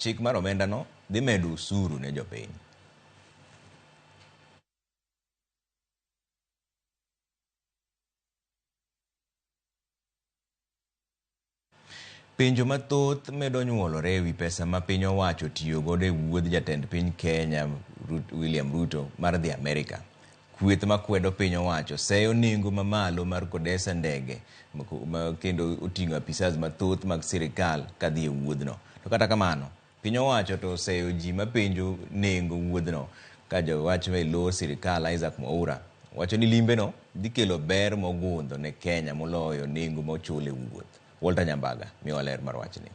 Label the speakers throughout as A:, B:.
A: chik mar omendano dhi medo osuru ne jopiny. Penjo mathoth medo nyuolore ewi pesa ma piny owacho tiyo godo e wuodh jatend piny Kenya William Ruto mar dhi Amerika. Kweth makwedo piny owacho seyo nengo mamalo mar kodesa ndege ma kendo oting'o apisas mathoth mag sirikal kadhi e wuodhno. To kata kamano, piny owacho to oseyo ji mapenjo nengo wuodhno ka jowach e lo sirikal Isaac Mwaura wacho ni limbeno dhi kelo ber mogundho ne Kenya moloyo nengo mochul e wuoth. Walter Nyambaga miyowa ler mar wachni.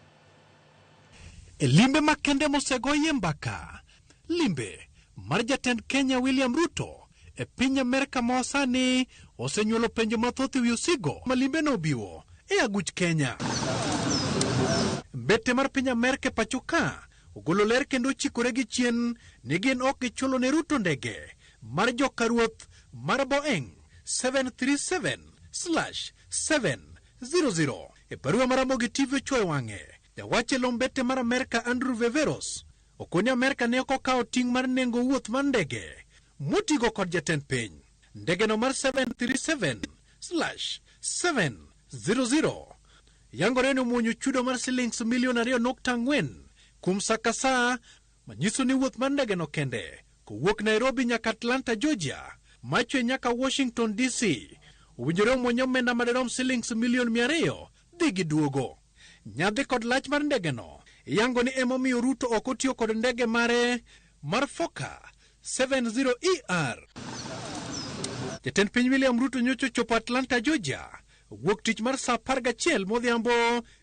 B: E limbe makende mosegoyie mbaka, limbe mar jatend Kenya William Ruto e piny Amerka ma sani osenyuolo penjo mathoth ewi osigo ma limbeno obiwo e aguch Kenya. Mbete mar piny Amerka e pacho ka ogolo ler kendo ochikore gi chien ni gin ok gichulo ne Ruto ndege mar joka ruoth mar Boeing 737/700. E barua mar Ramogi TV ochuoyo wang'e, jawach e lo mbete mar Amerka Andrew Veveros okoni Amerka ne ok okawo ting' mar nengo wuoth mar ndege motigo kod jatend piny. Ndegeno mar 737/700 yangore ni omuonyo chudo mar silings milion 2.4 kuom sa ka sa, manyiso ni wuoth mar ndegeno kende kowuok Nairobi nyaka Atlanta, Georgia, machwe nyaka Washington DC, owinjore omuony omenda madirom silings milion 200 dhi gi duogo. Nyadhi kod lach mar ndegeno iyango ni emomiyo Ruto ok otiyo kod ndege mare mar Fokker 70ER. Jatend piny William Ruto nyocha ochopo Atlanta, Georgia wuok tich mar saa 11 modhiambo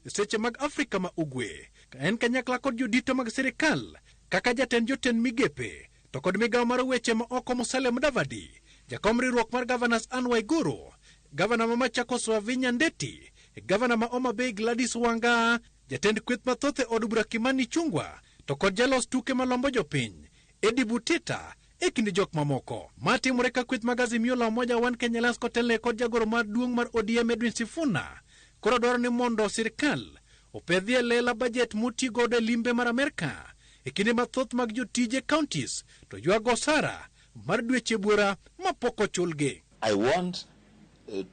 B: e seche mag Afrika ma Ugwe, ka en kanyakla kod jodito mag sirikal kaka jatend jotend migepe to kod migawo mar weche ma oko Musalia Mudavadi, jakom riwruok mar Governors Anne Waiguru, gavana ma Machakos Wavinya Ndeti, gavana ma Homa Bay Gladys Wanga, jatend kweth mathoth e od bura Kimani Ichung'wah to kod jalos tuke malombo jopiny Eddie Butita e kind jok mamoko. Ma timore ka kweth mag Azimio la Umoja One Kenya Alliance kotelne kod jagoro maduong' mar ODM Edwin Sifuna koro dwaro ni mondo sirkal opedhie lela bajet moti godo e limbe mar Amerka e kinde mathoth mag jotije counties to ywago osara mar dweche buora mapok ochulgi.
C: I want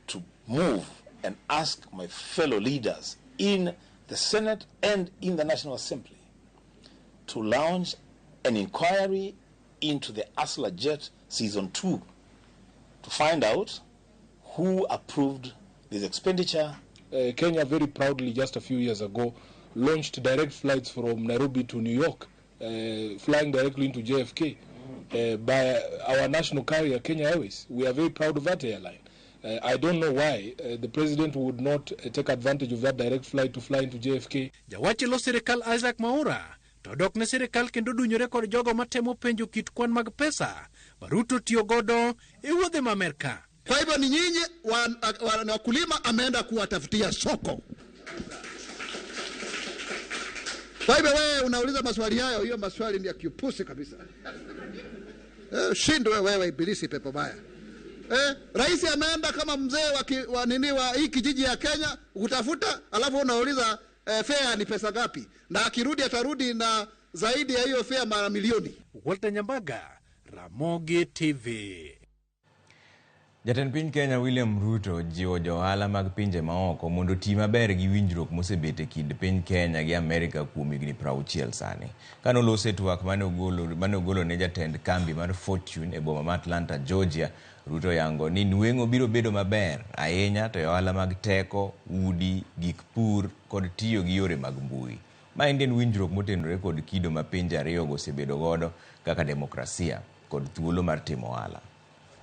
C: to move and ask my fellow leaders in the Senate and in the National Assembly to launch an inquiry into the Hustler Jet Season 2 to find out who approved this expenditure.
D: Kenya very proudly just a few years ago launched direct flights from Nairobi to New York, flying directly into JFK by our national carrier Kenya Airways. We are very proud of that airline. I don't know why the president would not take advantage of that direct flight to fly into JFK.
B: Jawach lo sirikal Isaac Mwaura to dok ne sirikal kendo dunyore kod jogo matemo penjo kit kwan mag pesa ma Ruto tiyo godo e wuodhe ma Amerka.
E: Kwa hivyo ni nyinyi wakulima ameenda kuwatafutia soko. Kwa hivyo wewe unauliza maswali hayo, hiyo maswali ni ya kiupusi kabisa. Shindwe wewe ibilisi pepo baya. Rais ameenda kama mzee wa nini wa hii kijiji ya Kenya kutafuta, alafu unauliza fare ni pesa ngapi? Na akirudi atarudi na zaidi ya hiyo fare mara milioni.
B: Walter Nyambaga, Ramogi TV.
A: Jatend piny Kenya William Ruto jiwo johala mag pinje maoko mondo oti maber gi winjruok mosebet e kind piny Kenya gi Amerika kuom higni 60 sani. Kane oloso e twak mane ogolo ne jatend kambi mar Fortune e boma ma Atlanta, Georgia, Ruto oyango ni nweng'o biro bedo maber ahinya to e ohala mag teko, udi, gik pur kod tiyo gi yore mag mbui. Maendi en winjruok motenore kod kido ma pinje ariyogo osebedo godo kaka demokrasia kod thuolo mar timo ohala.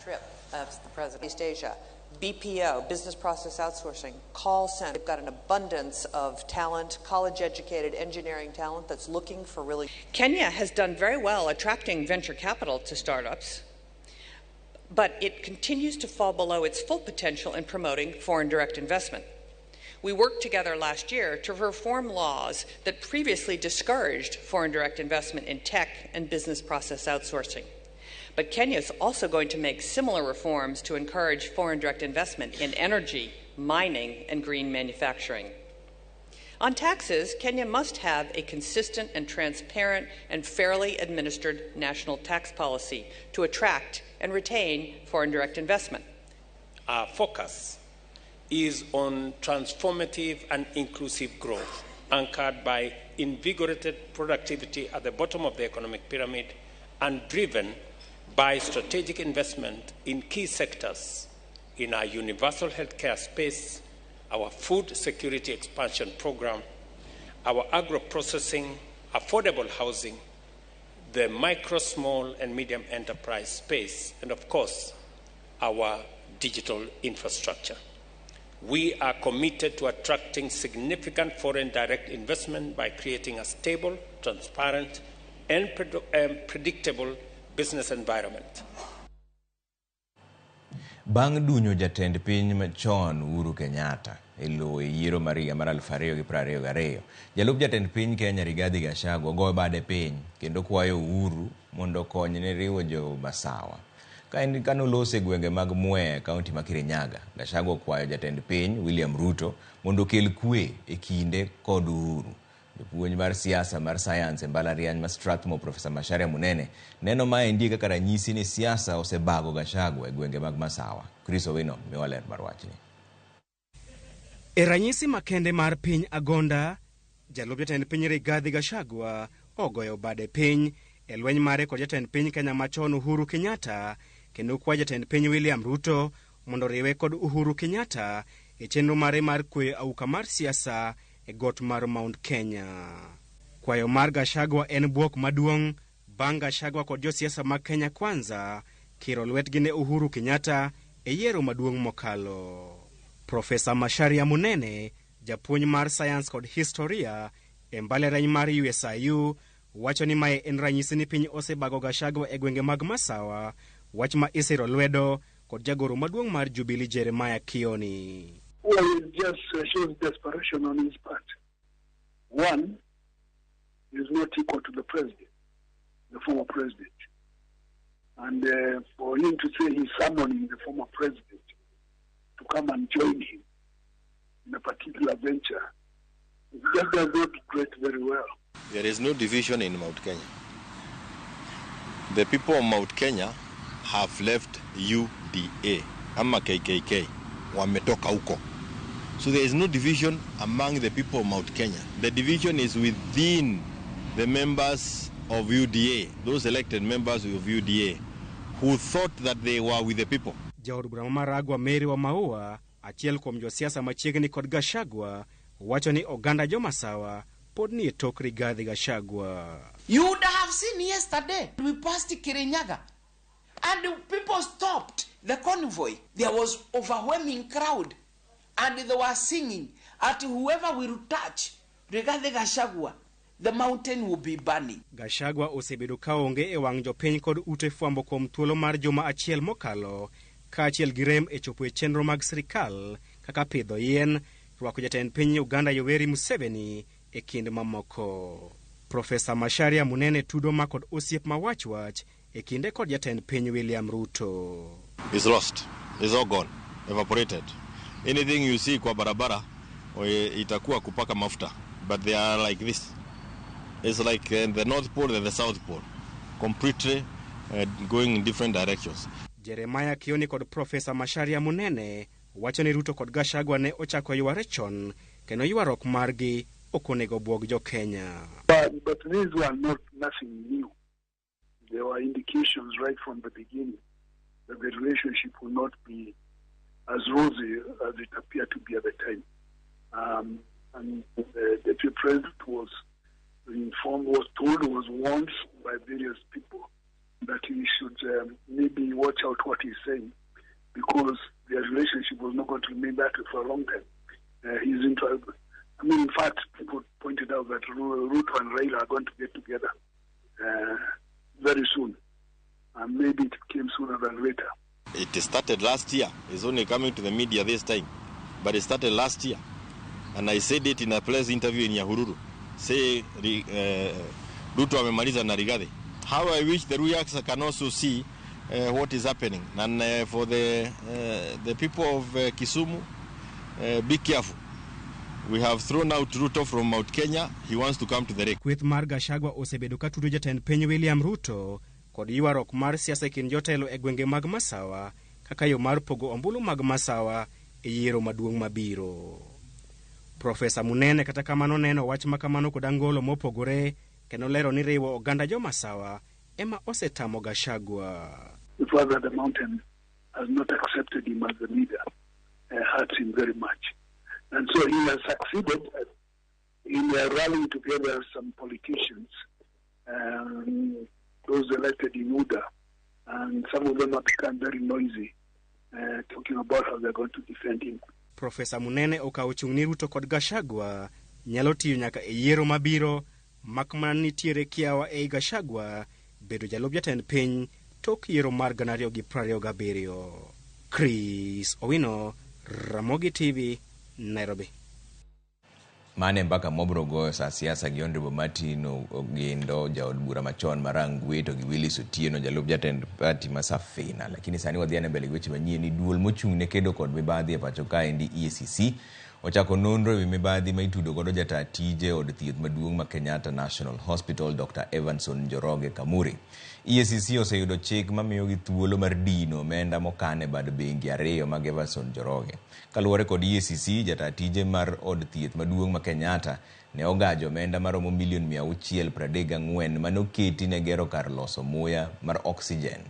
F: Trip of the President. East Asia, BPO, business process outsourcing, call center. They've got an abundance of talent, college-educated engineering talent that's looking for really.
G: Kenya has done very well attracting venture capital to startups, but it continues to fall below its full potential in promoting foreign direct investment. We worked together last year to reform laws that previously discouraged foreign direct investment in tech and business process outsourcing. But Kenya is also going to make similar reforms to encourage foreign direct investment in energy, mining, and green manufacturing. On taxes, Kenya must have a consistent and transparent and fairly administered national tax policy to attract and retain foreign direct investment.
H: Our focus is on transformative and inclusive growth, anchored by invigorated productivity at the bottom of the economic pyramid and driven by strategic investment in key sectors in our universal healthcare space, our food security expansion program, our agro-processing, affordable housing, the micro, small, and medium enterprise space, and of course, our digital infrastructure. We are committed to attracting significant foreign direct investment by creating a stable, transparent, and predictable business environment.
A: Bang' dunyo jatend piny machon Uhuru Kenyatta e lowo e yiero mar higa mar 2022, jalup jatend piny Kenya Rigathi Gachagua goyo bade piny kendo kwayo Uhuru mondo okonyne riwo jo Masawa. Ka en kanoloso e gwenge mag Mwea e kaunti ma Kirinyaga, Gachagua okwayo jatend piny William Ruto mondo okel kwe e kinde kod Uhuru. Japuonj mar siasa mar sayans e mbalariany ma Strathmore Profesa Macharia Munene neno maendi kaka ranyisi ni siasa osebago Gachagua e gwenge mag Masawa. Chris Owino miwa ler mar wachni.
I: E ranyisi makende mar piny Agonda, jalup jatend piny Rigathi Gachagua ogoyo bade piny e lweny mare kod jatend piny Kenya machon Uhuru Kenyatta kendo kwayo jatend piny William Ruto mondo oriwe kod Uhuru Kenyatta e chenro mare mar kweyo auka mar siasa e got mar Mount Kenya. Kwayo mar Gachagua en bwok maduong' bang' Gachagua kod josiasa mag Kenya Kwanza kiro lwetgi ne Uhuru Kenyatta e yiero maduong' mokalo. Profesa Macharia Munene, japuonj mar sayans kod historia e mbalariany mar USIU, wacho ni mae en ranyisi ni piny osebago Gachagua e gwenge mag Masawa, wach ma isiro lwedo kod jagoro maduong' mar Jubilee Jeremiah Kioni.
J: Well, it just shows desperation on his part. One, is not equal to the president, the former president. And for him to say he's summoning the former president to come and join him in a particular venture, it just does not grate very well.
K: There is no division in Mount Kenya. The people of Mount Kenya have left UDA, ama KKK, wametoka huko. So there is no division among the people of Mount Kenya. The division is within the members of UDA, those elected members of UDA, who thought that they were with the people.
I: Jaod bura ma Maragwa Mary wa Maua, achiel kuom josiasa machiegni kod Gachagua, wacho ni oganda jo-Masawa pod ni e tok Rigathi Gachagua.
L: You would have seen yesterday, we passed Kirinyaga, and the people stopped the convoy. There was overwhelming crowd, and they were singing, at whoever will touch Rigathi Gachagua, the mountain will be burning.
I: Gachagua osebedo kaonge e wang' jopiny kod ute fwambo kuom thuolo mar juma achiel mokalo, kaachiel gi rem e chopo e chenro mag sirikal kaka pidho yien, rwako jatend piny Uganda Yoweri Museveni e kind mamoko. Profesa Macharia Munene tudo ma kod osiep ma wach wach e kinde kod jatend piny William Ruto.
K: It's lost. It's all gone. Evaporated. Anything you see kwa barabara itakuwa kupaka mafuta. But they are like this. It's like the North Pole and the South Pole. Completely going in different directions.
I: Jeremiah Kioni kod Profesa Macharia Munene wacho ni Ruto kod Gachagua ne ochako yware chon kendo ywaruok margi ok onego bwog jo Kenya.
J: But these were not nothing new. There were indications right from the beginning that the relationship will not be as rosy as it appeared to be at the time. And the deputy president was informed, was told, was warned by various people that he should maybe watch out what he's saying, because their relationship was not going to remain that way for a long time. He's into, I mean, in fact, people pointed out that Ruto and Raila are going to get together very soon, and maybe it came sooner than later.
K: It started last year. It's only coming to the media this time, but it started last year. And I said it in a press interview in Nyahururu. Say, Ruto amemaliza na Rigathi. How I wish the Ruyaks can also see what is happening. And for the people of Kisumu, be careful. We have thrown out Ruto from Mount Kenya. He wants to come to the lake.
I: Kweth mar Gachagua osebedo ka tudo jatend piny William Ruto kod ywaruok mar siasa e kind jotelo e gwenge mag Masawa kaka yo mar pogo ombulu mag Masawa e yiero maduong' mabiro. Profesa Munene kata kamano neno wach ma kamano kod angolo mopogore kendo lero ni riwo oganda jo Masawa ema osetamo Gachagua.
J: The fact that the mountain has not accepted him as a leader hurts him very much. And so he has succeeded in rallying together some politicians, those elected in UDA, and some of them have become very noisy, talking about how they're going to defend him.
I: Profesa Munene okawo chung' ni Ruto kod Gachagua nyalo tiyo nyaka e yiero mabiro mak mana nitiere kiawa ei Gachagua bedo jalup jatend piny tok yiero mar 2027. Chris Owino, Ramogi TV, Nairobi.
A: Mane mbaka mobro goyo sa siasa gi Honorable Martin Ogindo, jaod bura machon mar Rangwe, to gi Willis Otieno, jalup jatend party ma Safina. Lakini sani wadhi ane mbele gi weche manyien ni duol mochung' ne kedo kod mibadhi e pacho kaendi EACC ochako nonro ewi mibadhi ma itudo godo jataa tije od thieth maduong' ma Kenyatta National Hospital Dr. Evanson Njoroge Kamuri. EACC oseyudo chik mamiyogi thuolo mar dino omenda mokan e bad bengi ariyo mag Evanson Njoroge. Kaluwore kod EACC, jataa tije mar od thieth maduong' ma Kenyatta ne ogajo omenda maromo milion 634 mane oketi ne gero kar loso muya mar oxygen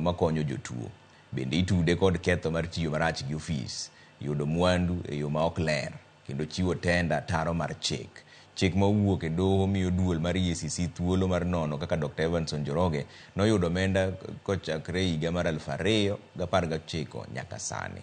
A: makonyo jotuo. Bende itude kod ketho mar tiyo marach gi ofis, yudo mwandu e yo ma ok ler, kendo chiwo tenda taro mar chik. Chik ma owuok e doho miyo duol mar EACC thuolo mar nono kaka Dr. Evanson Njoroge noyudo omenda kochakre higa mar 2019 nyaka sani.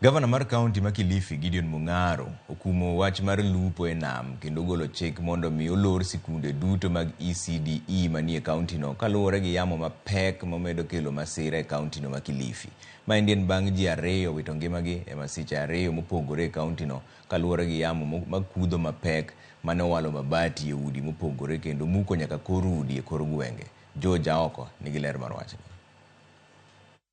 A: Gavana mar kaunti ma Kilifi Gideon Mung'aro okumo wach mar lupo e nam kendo golo chik mondo mi olor sikunde duto mag ECDE manie kaunti no kaluwore gi yamo mapek mamedo kelo masira e kaunti no ma Kilifi. Maendi en bang' ji ariyo wito ngimagi e masiche ariyo mopogore e kaunti no kaluwore gi yamo makudho mapek mane owalo mabati e udi mopogore kendo muko nyaka kor udi e kor gwenge. George Aoko nigi ler mar wachni.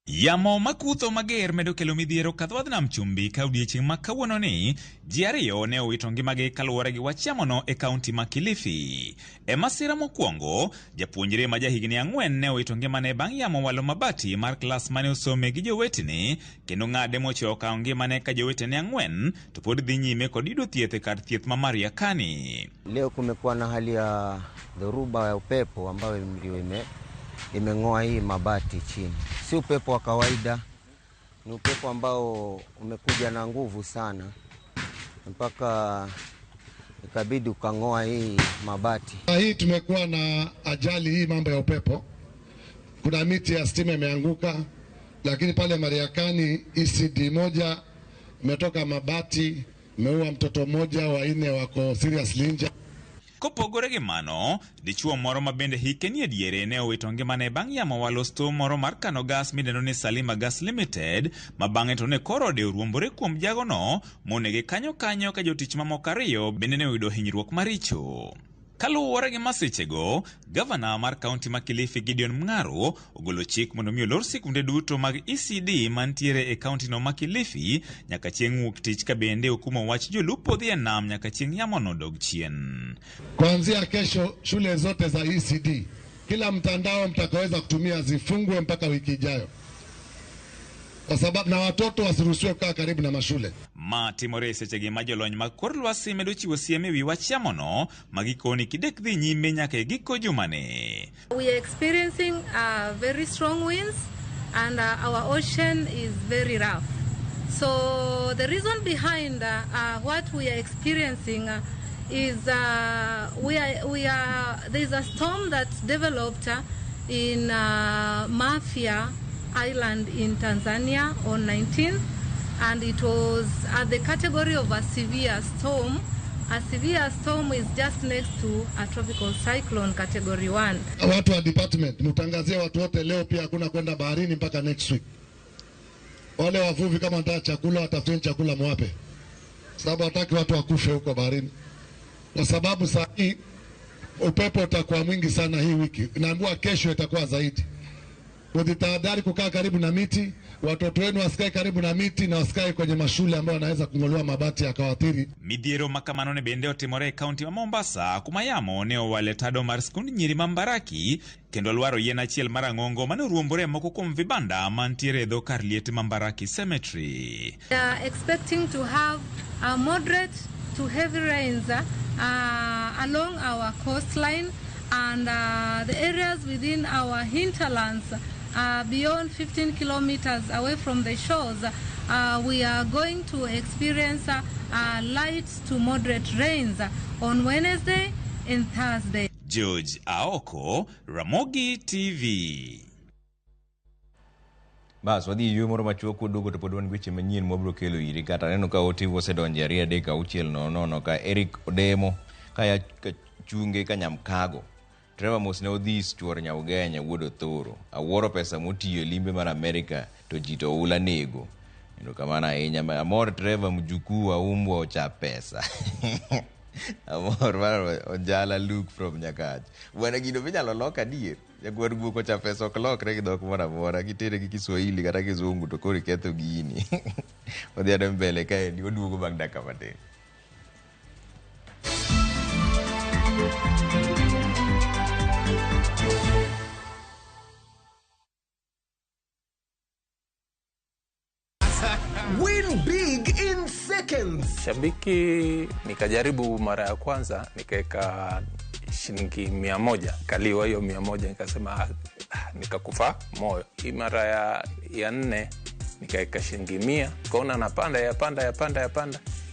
M: Yamo makutho mager medo kelo midhiero kadhwadh nam chumbi ka odiechieng' ma kawuono ni ji ariyo ne owito ngimagi kaluwore gi wach yamono e kaunti ma Kilifi. E masira mokwongo, japuonjre ma jahigni 4 ne owito ngimane bang' yamo walo mabati mar klas mane osome gi jowetene kendo ng'ade mochweyo okawo ngimane ka jowetene 4 to pod dhi nyime kod yudo thieth e kar thieth ma Mariakani.
N: Leo kumekuwa na hali ya dhoruba ya upepo ambayo ndio imeng'oa hii mabati chini. Si upepo wa kawaida, ni upepo ambao umekuja na nguvu sana mpaka ikabidi ukang'oa hii mabati.
O: Hii tumekuwa na ajali hii mambo ya upepo. Kuna miti ya stima imeanguka, lakini pale Mariakani ECD moja imetoka mabati, imeua mtoto mmoja, wanne wako seriously injured.
M: Kopogore gi mano, dichuo moro ma bende hike nie diere ne owito ngimane bang' yamo walo sto moro mar kano gas midendo ni Salima Gas Limited, ma bang'e to ne koro ode oruombore kuom jagono monege kanyo kanyo ka jotich mamoko ariyo bende ne oyudo hinyruok maricho. Kaluwore gi masichego, gavana mar kaunti ma Kilifi Gideon Mung'aro ogolo chik mondo mi olor sikunde duto mag ECD mantiere e kaunti no ma Kilifi nyaka chieng' wuok tich, ka bende okumo wach jolupo dhi e nam nyaka chieng' yamono dog chien.
O: Kuanzia kesho shule zote za ECD, kila mtandao mtakaweza kutumia zifungwe mpaka wiki ijayo, kwa sababu na watoto wasiruhusiwe kukaa karibu na mashule.
M: Ma timore sechegi ma jolony mag kor lwasi medo chiwo siem ewi wach yamono ma gikoni kidek dhi nyime nyaka e giko jumani.
P: We are experiencing very strong winds and our ocean is very rough. So the reason behind what we are experiencing is there is a storm that developed in Mafia Island in Tanzania on 19th, and it was at the category of a severe storm. A severe storm is just next to a tropical cyclone category 1.
O: Watu wa department mtangazie watu wote leo pia hakuna kwenda baharini mpaka next week. Wale wavuvi kama wanataka chakula watafuteni chakula mwape, sababu hataki watu wakufe huko baharini, kwa sababu saa hii Upepo utakuwa mwingi sana hii wiki, naambiwa kesho itakuwa zaidi. Mjitahadhari kukaa karibu na miti, watoto wenu wasikae karibu na miti na wasikae kwenye mashule ambayo wanaweza kung'olewa mabati yakawaathiri.
M: Midhiero ma kamano ne bende otimore e kaunti ma Mombasa kuma yamo ne owale tado mar skund nyiri ma Mbaraki kendo lwaro yien achiel marang'ongo mane oruombore moko kuom vibanda mantiere e dho kar liete ma Mbaraki Cemetery.
P: We are expecting to have a moderate to heavy rains along our coastline and the areas within our hinterlands beyond 15 kilometers away from the shores. We are going to experience light to moderate rains on Wednesday and Thursday.
M: George Aoko, Ramogi TV.
A: Bas, wadhi e moro machuok kwaduogo to pod wan gi weche manyien mwabiro kelo iri kata aneno ka ote osedonjo 2 3 6 0 0 ka Eric Odemo kaya chunge ka Nyamkago. Trevor Mos ne odhis chuor Nyaugenya wuod Othoro. Awuoro pesa motiyo e limbe mar Amerika to ji to oula nego. Erokamano ahinya. Amor Trevor mjukuu wa umbwa ocha pesa. Amor mar Onjala Luke from Nyakach. Bwana gino binyalo lok adier. Jakwar guok ocha pesa ok lokre gi dhok moro amora. Kitere gi Kiswahili kata Kizungu to koro iketho gini. Wadhi ane mbele kaendi waduogo bang' dakika matin.
Q: Win big in seconds.
R: Shabiki nikajaribu mara ya kwanza nikaweka shilingi 100, kaliwa hiyo 100, nikasema nikakufa moyo. Hii mara ya nne nikaweka shilingi 100, nikaona napanda yapanda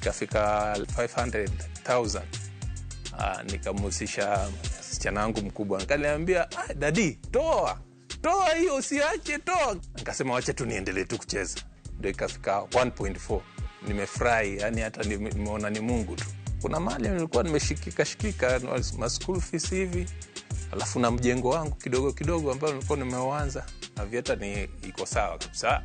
R: ikafika 500,000. Nikamhusisha msichana wangu mkubwa, nikaniambia dadi, toa hiyo, usiache, toa. Nikasema wacha tu niendelee tu kucheza. Ndio ikafika 1.4. Nimefurahi, yani hata nimeona ni Mungu tu. Kuna mali nilikuwa nimeshikika ma school fees hivi, alafu na mjengo wangu kidogo kidogo ambao nilikuwa nimeuanza. Aviator ni iko sawa kabisa,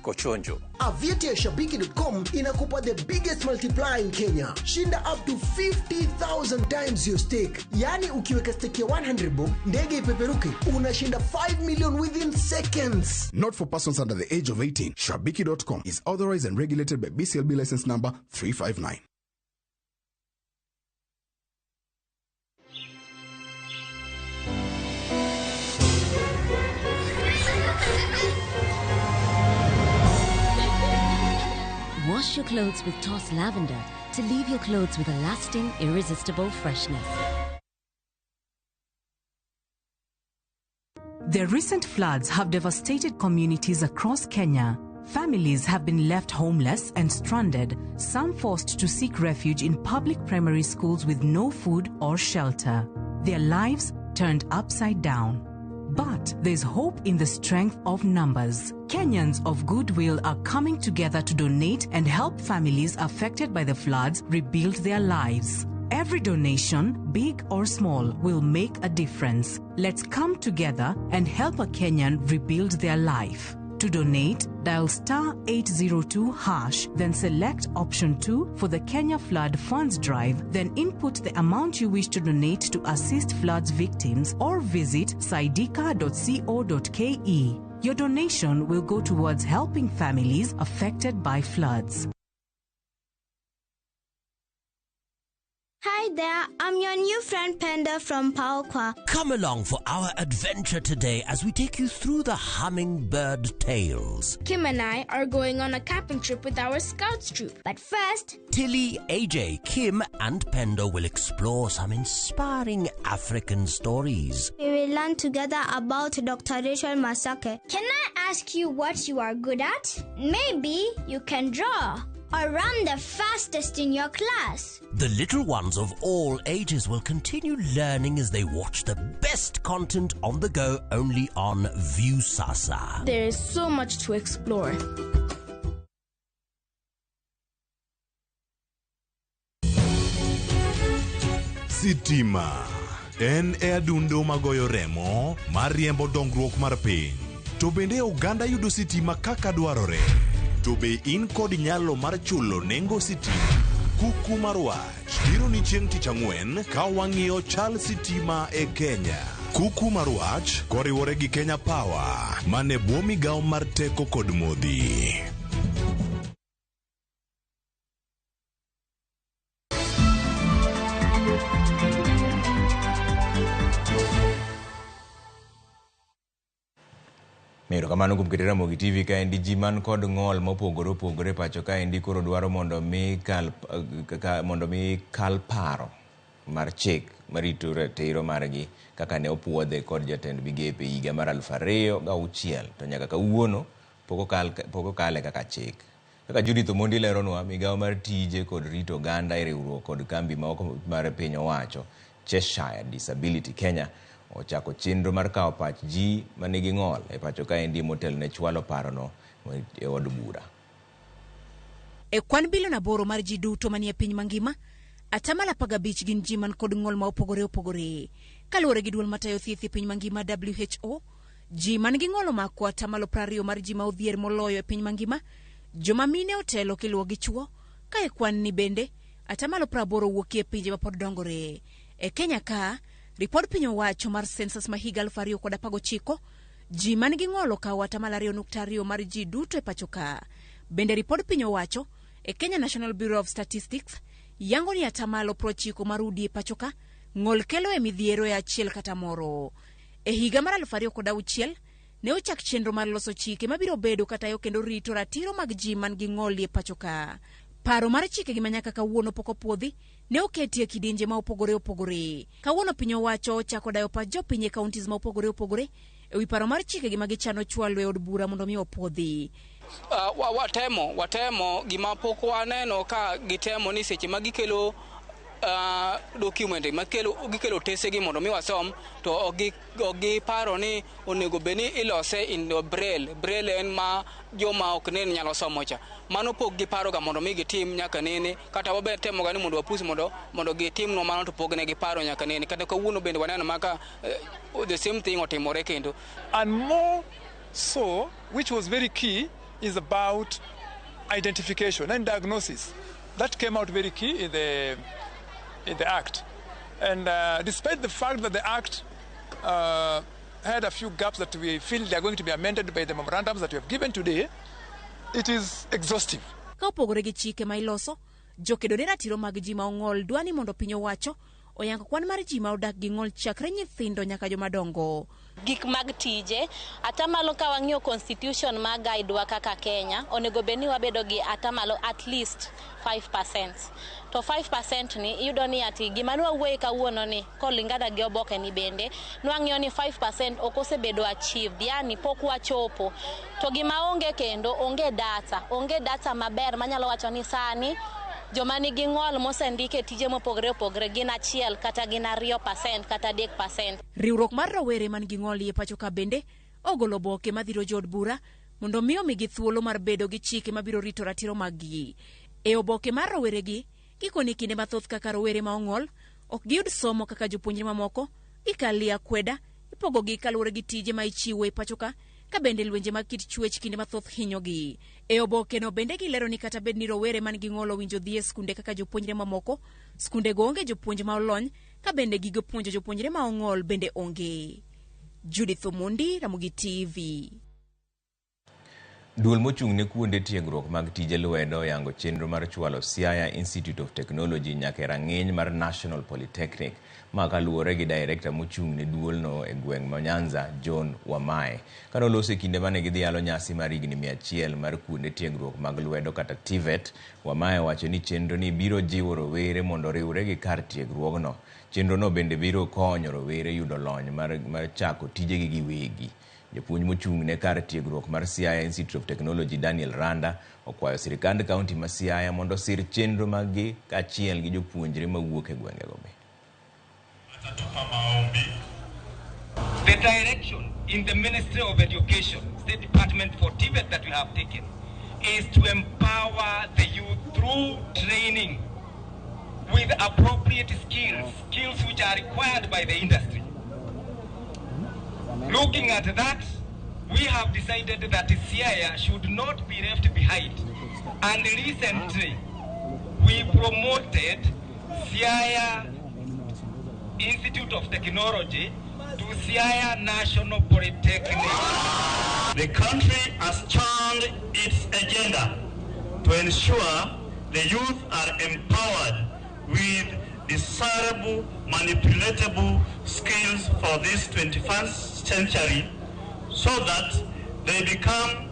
R: iko chonjo.
Q: Aviator ya Shabiki.com inakupa the biggest multiplier in Kenya. Shinda up to 50,000 times your stake. Yani ukiweka stake ya 100 bob, ndege ipeperuke, unashinda 5 million within seconds.
S: Not for persons under the age of 18. Shabiki.com is authorized and regulated by BCLB license number 359.
T: Wash your clothes with Toss Lavender to leave your clothes with a lasting, irresistible freshness.
U: The recent floods have devastated communities across Kenya. Families have been left homeless and stranded, some forced to seek refuge in public primary schools with no food or shelter. Their lives turned upside down. But there's hope in the strength of numbers. Kenyans of goodwill are coming together to donate and help families affected by the floods rebuild their lives. Every donation, big or small, will make a difference. Let's come together and help a Kenyan rebuild their life. To donate, dial *802#, then select option 2 for the Kenya Flood Funds Drive, then input the amount you wish to donate to assist floods victims or visit saidika.co.ke. Your donation will go towards helping families affected by floods.
V: Hi there, I'm your new friend Penda from Paokwa.
W: Come along for our adventure today as we take you through the hummingbird tales.
V: Kim and I are going on a camping trip with our scouts troop. But first,
W: Tilly, AJ, Kim and Pendo will explore some inspiring African stories.
V: We will learn together about Dr. Rachel Masake. Can I ask you what you are good at? Maybe you can draw or run the fastest in your class.
W: The little ones of all ages will continue learning as they watch the best content on the go only on Viusasa.
V: There is so much to explore.
X: Sitima en e adundo magoyo remo mar riembo dongruok mar piny. To bende oganda yudo sitima kaka dwarore. To be in kod nyalo mar chulo nengo sitima? Kuku mar wach biro ni chieng' tich ang'wen ka wang'iyo chal sitima e Kenya. Kuku mar wach koriwore gi Kenya Power mane bwo migawo mar teko kod modhi.
A: Erokamano kuom keto Ramogi TV kaendi ji man kod ng'ol mopogore opogore pacho kaendi koro dwaro mondo mi kal, ka, mondo mi kal paro mar chik marito ratiro margi kaka ne opuodhe kod jatend migepe higa mar 2006 to nyaka kawuono pok okale kaka chik. Kaka Judith Omondi leronwa, migawo mar tije kod rito oganda e riwruok kod kambi ma oko mar piny owacho Cheshire Disability Kenya ochako chenro mar kawo pach ji manigi ng'ol e pacho kaendi motelo ne chwalo parono e od bura.
B: E kwan bilion 8 mar ji duto manie piny mangima, 15% gin ji man kod ng'ol ma opogore opogore. Kaluwore gi duol matayo thieth e piny mangima WHO, ji man gi ng'ol omako 20% mar ji ma odhier moloyo e piny mangima, joma mine otelo kiluwo gi chuo, ka e kwan ni bende 80% wuokie e pinje mapod dongore. E Kenya ka, ripod piny owacho mar census ma higa 2019, ji man gi ng'ol okawo 2.2% mar ji duto e pacho ka. Bende ripod piny owacho e Kenya National Bureau of Statistics yango ni 90% mar udi e pacho ka ng'ol kelo e midhiero e achiel kata moro. E higa mar 2006 ne ochak chenro mar loso chike mabiro bedo katayo kendo rito ratiro mag ji man gi ng'ol e pacho ka. Paro mar chike gi manyaka kawuono pok opuodhi ne oketi e kidienje ma opogore opogore. Kawuono piny owacho ochako dayo pach jopiny e counties ma opogore opogore e wi paro mar chike gi ma gichano chwalo e od bura mondo mi opuodhi.
C: Watemo gima pok waneno ka gitemo ni seche ma gikelo document ma gikelo tesegi mondo mi wasom, to ok giparo ni onego bed ni ilose in braille. Braille en ma joma ok nen nyalo somo cha. Mano pok giparoga mondo mi gitim nyaka nene, kata wabe temoga ni mondo wapus mondo gitimnwa mano, to pok ne giparo nyaka nene. Kata kawuono bende waneno maka the same thing otimore kendo.
D: And more so, which was very key, is about identification and diagnosis. That came out very key in the Act. And despite the fact that the Act had a few gaps that we feel they are going to be amended by the memorandums that we have given today, it is exhaustive.
B: Ka opogore gi chike ma iloso, jokedo ne ratiro mag ji ma ong'ol dwa ni mondo piny owacho oyango kwan mar ji ma odak gi ng'ol chakre nyithindo nyaka joma dongo.
E: Gik mag tije, atamalo ka wang'iyo constitution ma guide wa kaka Kenya, onego bed ni wabedo gi atamalo at least 5%. To 5% ni iyudo ni ati gima nwawuoye kawuono ni kolingana gi oboke ni bende nwang'iyo ni 5% ok osebedo achieved, yani pok wachopo. To gima onge kendo onge data maber manyalo wacho ni sani joma nigi ng'ol mosendike tije mopogore opogore gin 1 kata gin 2% kata 3%.
B: Riwruok mar rowere man gi ng'ol e pacho ka bende ogolo oboke madhiro jood bura mondo mi omigi thuolo mar bedo gi chike mabiro rito ratiro maggi. E oboke mar roweregi, gikoni kinde mathoth kaka rowere ma ong'ol ok giyud somo kaka jopuonjre mamoko, gikalie akweda, ipogogi kaluwore gi tije ma ichiwo e pacho ka, ka bende lwenje mag kit chwech kinde mathoth hinyogi. E oboke no bende gilero ni kata bed ni rowere man gi ng'ol owinjo dhi e skunde kaka jopuonjre mamoko, skunde go onge jopuonj ma olony, ka bende gigo puonjo jopuonjre ma ong'ol bende onge. Judith Omondi, Ramogi TV.
A: Duol mochung' ne kuonde tiegruok mag tije lwedo oyango chenro mar chwalo Siaya Institute of Technology nyaka e rang'iny mar National Polytechnic. Ma kaluwore gi director mochung' ne duolno e gweng' ma Nyanza, John Wamae. Kanoloso e kinde mane gidhialo nyasi mar higni 100 mar kuonde tiegruok mag lwedo kata TVET, Wamae owacho ni chenro ni biro jiwo rowere mondo oriwre gi kar tiegruogno. Chenro no bende biro konyo rowere yudo lony mar chako tijegi giwegi. Japuonj mochung' ne kar tiegruok mar Siaya Institute of Technology Daniel Randa okwayo sirikand kaunti ma Siaya mondo osir chenro maggi kaachiel gi jopuonjre mawuok e gwengego be.
Y: The direction in the Ministry of Education, State Department for TVET that we have taken is to empower the youth through training with appropriate skills, skills which are required by the industry. Looking at that, we have decided that Siaya should not be left behind. And recently, We promoted Siaya Institute of Technology to Siaya National Polytechnic.
F: The country has turned its agenda to ensure the youth are empowered with desirable, manipulatable skills for this 21st century so that they become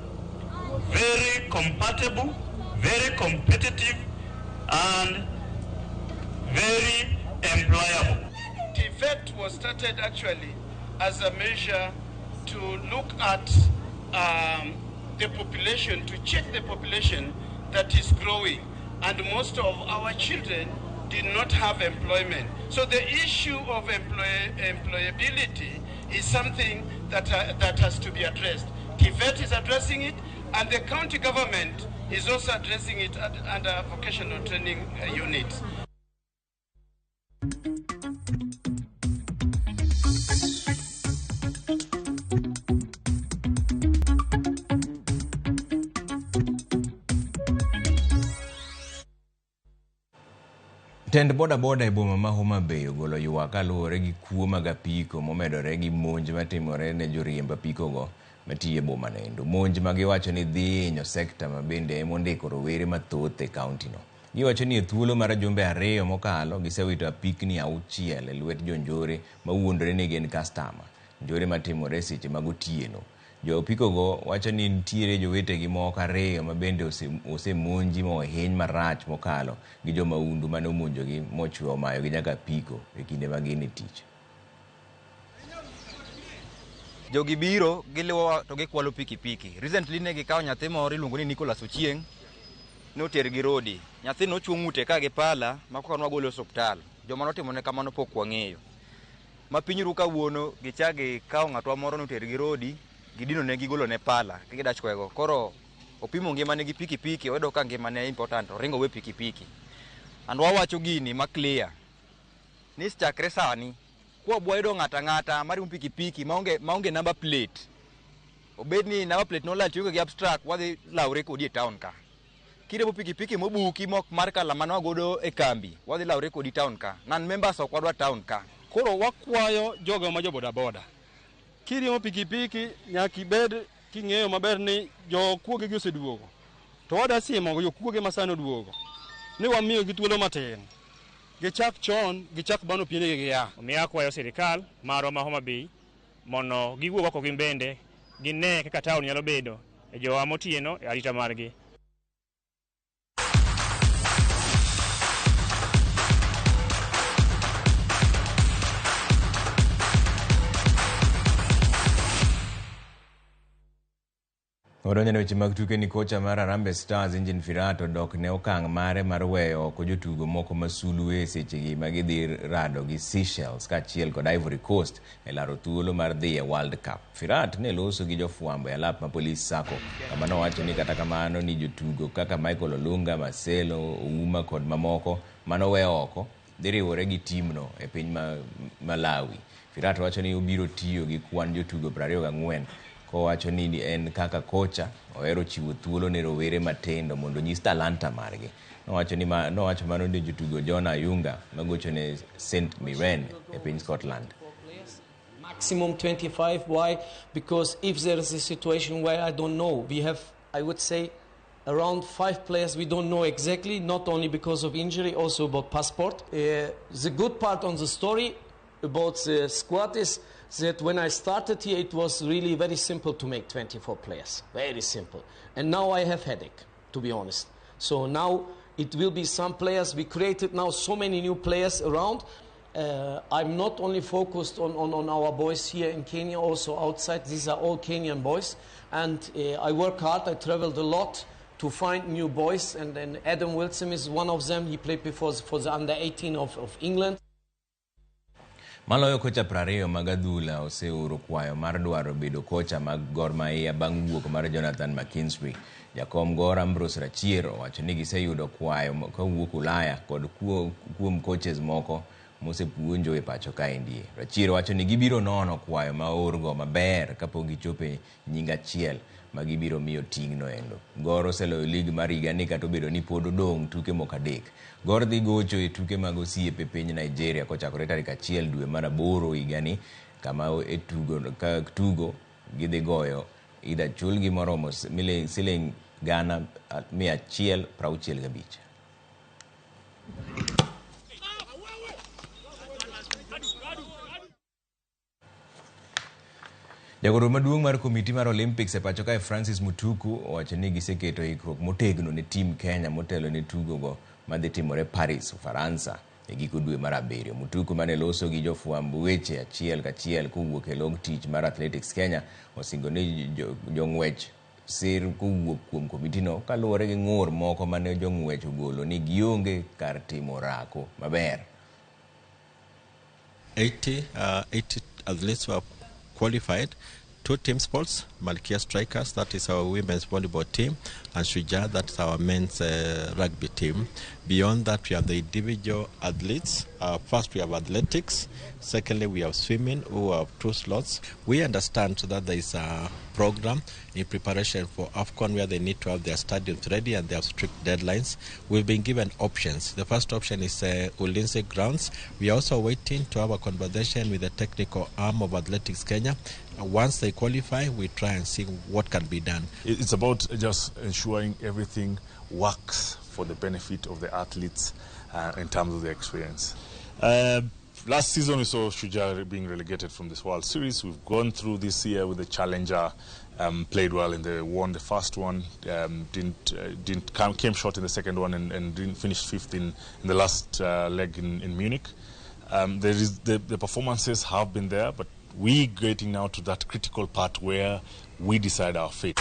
F: very compatible, very competitive, and very employable.
G: TVET was started actually as a measure to look at the population, to check the population that is growing. And most of our children did not have employment. So the issue of employability is something that has to be addressed. TVET is addressing it, and the county government is also addressing it under vocational training units.
A: Tend bodaboda e boma ma Homa Bay ogolo ywak kaluwore gi kuo mag apiko momedore gi monj matimore ne joriemb apikogo matiyo e boma noendo. Monj ma giwacho ni dhi hinyo sekta ma bende emondiko rowere mathoth e kauntino. Giwacho ni e thuolo mar jumbe 2 mokalo gisewito apikni 6 e lwet jonjore mawuondore ni gin kastama. Njore matimore seche mag otieno. Jo apikogo wacho ni nitiere jowetegi moko 2 ma bende osemonji mohiny marach mokalo gi jomahundu mane omonjogi mochwe omayogi nyaka apiko e kinde ma gin e tich.
H: Jogi biro giluwo to gikwalo pikipiki. Recently ne gikawo nyathi moro iluongo ni Nicholas Ochieng', noter gi rodi. Nyathi nochwo ng'ute ka gi pala ma koka nwagolo e osuptal. Joma notimone kamano pok wang'eyo. Ma piny ru kawuono gichak gikawo ng'atwa moro noter gi rodi, gidino ne gigolo ne pala gidach kwego. Koro opimo ngimane gi pikipiki, oyudo ka ngimane important, oringo we pikipiki. And wawacho gini ma clear ni chakre sani kwa yudo ng'ata ng'ata mariembo pikipiki maonge number plate, obed ni number plate nolal tiyo gi abstract, wadhi lawre kodi e town ka. Kiriembo pikipiki mobuki mok mar kala mane wagodo e kambi, wadhi lawre kodi town ka. Non members ok wadwa town ka.
K: Koro wakwayo jogo ma jo bodaboda, kiriembo pikipiki nyaka ibed king'eyo maber ni jokuoge gi oseduogo. To wada simo jokuoge ma sani oduogo ni wamiyo gi thuolo matin, gichak chon, gichak bano piendegi gia.
L: Omiyo akwayo sirikal marwa ma Homa Bay mondo giwuog oko gin bende gine kaka town nyalo bedo e jowa motieno e arita margi.
A: Odonjo ne weche mag tuke ni kocha mar Harambee Stars Engin Firat odok ne okang' mare mar weyo oko jotugo moko ma sulwe e sechegi ma gidhi rado gi Seychelles kaachiel kod Ivory Coast e laro thuolo mar dhi e World Cup. Firat ne loso gi jofwambo e alap ma Police Sacco kama nowacho ni kata kamano ni jotugo kaka Michael Olunga, Marcelo Ouma kod mamoko manowe oko dhi riwore gi timno e piny Malawi. Firat wacho ni obiro tiyo gi kwan jotugo 24 kowacho ni en kaka kocha ohero chiwo thuolo ne rowere matindo mondo onyis talanta margi. Nowacho mano ne jotugo John Ayunga magocho ne St Mirren e piny Scotland.
Z: Maximum 25. Why? Because if there is a situation where I don't know, we have, I would say, around 5 players we don't know exactly, not only because of injury, also about passport. The good part on the story about the squad is that when I started here, it was really very simple to make 24 players. Very simple. And now I have headache, to be honest. So now it will be some players. We created now so many new players around. I'm not only focused on our boys here in Kenya, also outside. These are all Kenyan boys. And I work hard. I traveled a lot to find new boys. And then Adam Wilson is one of them. He played before for the under-18 of England.
A: Maloyo kocha 20 mag adhula oseoro kwayo mar dwaro bedo kocha mag Gor Mahia bang' wuok mar Jonathan McKinstry. Jakom Gor Ambrose Rachier owacho ni giseyudo kwayo kowuok Ulaya kod kuom coaches moko mosepuonjo e pacho kaendi. Rachier wacho ni gibiro nono kwayo ma oorgo maber kapok gichopo e nying achiel ma gibiro miyo ting'no endo. Gor oseloyo lig mar higani kata obedo ni pod odong' tuke moko 3. Gor dhi gocho e tuke mag osiepe e piny Nigeria kochakore tarik 1 dwe mar 8 higani, kama e tugo gidhi goyo idha chulgi moromo siling 165,000. Jagoro maduong' mar komiti mar Olympics e pacho kae Francis Mutuku owacho ni giseketo ikruok motegno ne tim Kenya motelo ne tugogo madhi timore Paris, Ufaransa e giko dwe mar 7. Mutuku mane loso gi jofwamb weche achiel kachiel kowuok e log tich mar Athletics Kenya osingo ni jong'wech sir kowuok kuom komitino kaluwore gi ng'ur moko mane jong'wech ogolo ni gionge kar timo orako maber.
I: 80 athletes were qualified. 2 team sports, Malkia Strikers, that is our women's volleyball team, and Shujaa, that's our men's rugby team. Beyond that, we have the individual athletes. First, we have athletics. Secondly, we have swimming, who have 2 slots. We understand that there is a program in preparation for AFCON where they need to have their stadiums ready and they have strict deadlines. We've been given options. The first option is Ulinzi grounds. We are also waiting to have a conversation with the technical arm of Athletics Kenya. Once they qualify, we try and see what can be done.
J: It's about just ensuring everything works for the benefit of the athletes in terms of their experience. Last season we saw Shujaa being relegated from this World Series. We've gone through this year with the Challenger, played well in the won the first one, came short in the second one, and didn't finish 5th in the last leg in Munich. The performances have been there, but we're getting now to that critical part where we decide our fate.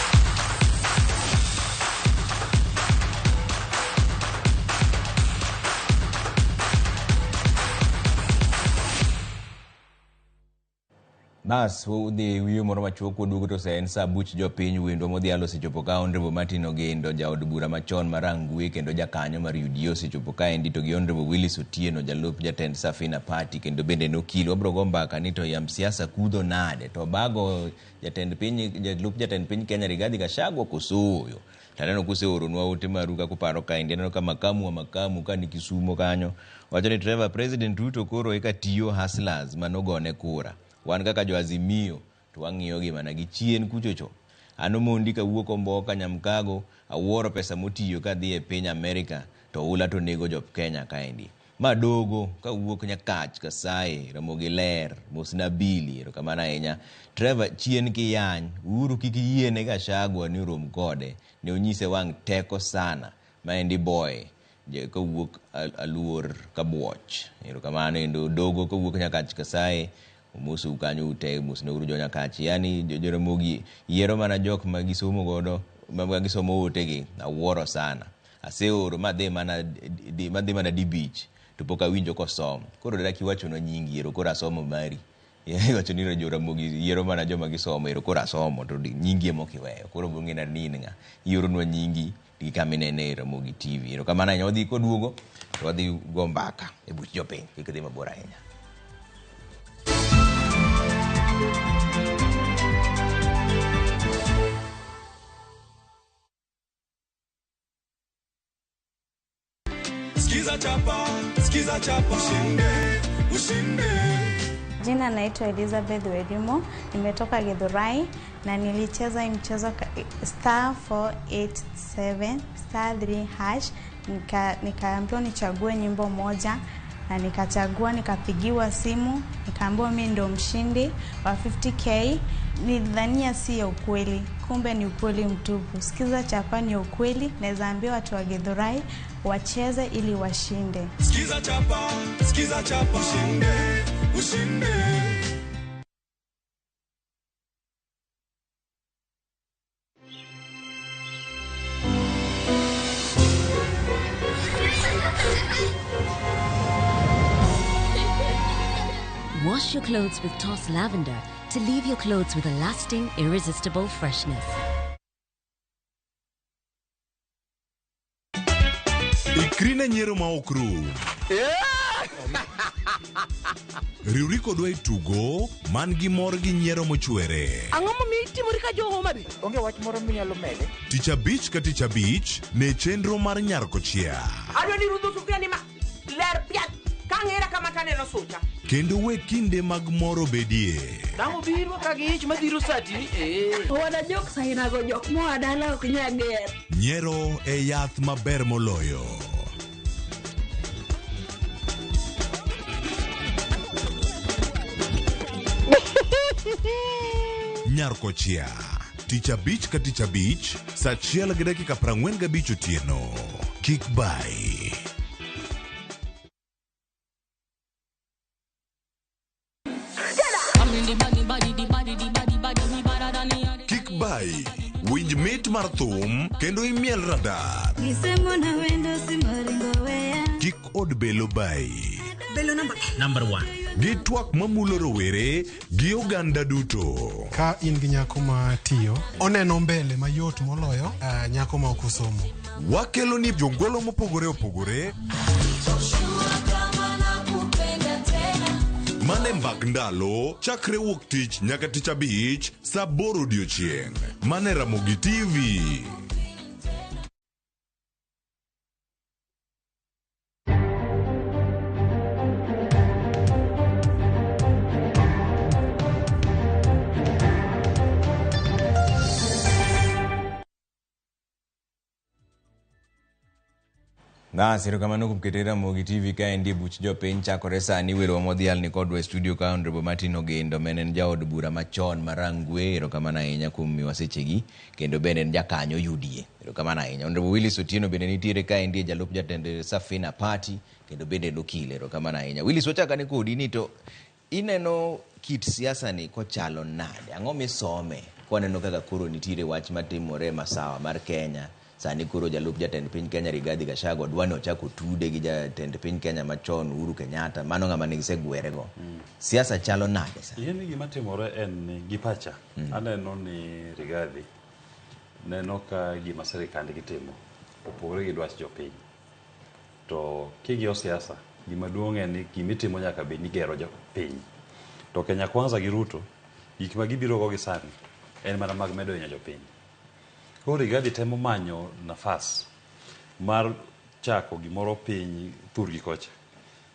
A: Bas, udhi wiyo moro machuok waduogo to en sa buch jopiny wendwa modhialo osechopo ka Honorable Martin Ogendo, jaod bura machon mar Rangwe kendo jakanyo mar UDA osechopo kaendi, to gi Honorable Willis Otieno jalup jatend Safina Party kendo bende nokil. Wabro go mbaka ni to yam siasa kudho nade, to bago jatend piny, jalup jatend piny Kenya Rigathi Gachagua kosoyo. Taneno kuseoronwa ote maru kaka uparo kaendi. Aneno ka makamu wa makamu ka ni Kisumo kanyo wacho ni Trevor President Ruto koro eka tiyo hustlers manogone kura. Wan kaka jo Azimio to wang'iyo gi mana gi chien kuchocho. Ano mondi kawuok Omboka Nyamkago, awuoro pesa motiyo kadhi e piny Amerika to ula to nego jo Kenya kaendi. Madogo kawuok Nyakach Kasai, Ramogi Ler, Mosna Bili, erokamano ahinya. Trevor chien kiyany, Uhuru kik yiene Gachagua ni orom kode, ne onyise wang' teko sana. Maendi boy kawuok Aluor Kabuoch. Erokamano endo dogo kawuok Nyakach Kasai. Omosu kanyo ute, mosna uru jo Nyakach. Yani Joramogi yiero mana jok ma gisomo godo, ma gisomo otegi, awuoro sana. Aseoro madhi mana dibich to pok awinjo kosom. Koro dak iwachonwa nyingi ero koro asomo mari. Iwacho ni Joramogi yiero mana joma gisomo ero koro asomo to nyingi ema ok iweyo. Koro bong'e ni in ng'a. Ioronwa nyingi gi kama inene e Ramogi TV. Erokamano ahinya. Wadhi koduogo to wadhi go mbaka e buch jopiny. Kik idhi mabor ahinya.
M: Skiza chapa, skiza chapa, ushinde, ushinde.
N: Jina naitwa Elizabeth Wedimo, nimetoka Githurai na nilicheza mchezo star 487 star 3 hash, nikaambiwa nichague nyimbo moja na nikachagua, nikapigiwa simu, nikaambiwa mimi ndo mshindi wa 50k. Nilidhania si ya ukweli, kumbe ni ukweli mtupu. Sikiza chapa ni ukweli, naweza ambia watu wa Githurai wacheze ili washinde.
M: Sikiza chapa, sikiza chapa, ushinde, ushinde.
T: Wash your clothes with Toss Lavender to leave your clothes with a lasting, irresistible freshness.
X: Ikrine nyiero ma ok rum. Riwri kodwa e tugo man gi mor gi nyiero mochwere.
O: Ang'o momiyo itimori ka jo Homa Bay?
P: Onge wach moro minyalo mede?
X: Tich abich ka tich abich ne chenro mar Nyar Kochia.
O: Adwa ni rudho sufuria ni ma ler piat ka ng'era kama taneno sucha.
X: Kendo we kinde mag mor obedie.
P: Dang' obiro ka gi ich madhiro sati. Eh.
Q: Owada jok sainago jok moa dala ok nya ger.
X: Nyiero e yath maber moloyo. Nyar Kochia. Tich abich ka tich abich, saa achiel gi dakika 45 otieno. Kik bai. Kik bai. Winj mit mar thum kendo imiel radar.
Q: Gisemona wendo simoringo weya.
X: Kik od belo bai.
O: Belo namba
X: Number one. Gi twak mamulo rowere gi oganda duto.
R: Ka in gi nyako ma tiyo, oneno mbele mayot moloyo nyako ma ok osomo.
X: Wakelo ni jongolo mopogore opogore mane mbak ndalo chakre wuok tich nyaka tich abich saa aboro odiochieng' mane Ramogi TV.
A: Bas, erokamano kuom keto Ramogi TV kaendi e buch jopiny chakore sani werowa modhial ni kodwa e studio ka Honorable Martin Ogendo ma en jaod bura machon ma Rangwe. Erokamano ahinya kuom miwa sechegi kendo bende en jakanyo UDA. Erokamano ahinya. Honorable Willis Otieno bende nitiere kaendi e jalup jatend Safina Party kendo bende en okil. Erokamano ahinya. Willis, wachakane kodi ni to ineno kit siasa ni kochalo nade? Ang'o misome kwaneno kaka koro nitiere wach matimore masawa mar Kenya? Sani koro jalup jatend piny Kenya Rigathi Gachagua dwa ni ochak otude gi jatend piny Kenya machon Uhuru Kenyatta, mano ng'ama ne gisegwerego. Siasa chalo nade sani?
S: Ing'e ni gima timore en ni gi pacha aneno ni Rigathi neno ka gima sirikandgi timo opogore gi dwach jopiny. To king'iyo siasa, gima duong' en ni gimitimo nyaka bed ni gero jopiny. To Kenya Kwanza gi Ruto, gik ma gibiro go gi sani en mana mag medo hinyo jopiny. Koro Rigathi temo manyo nafas mar chako gimoro piny thurgi kocha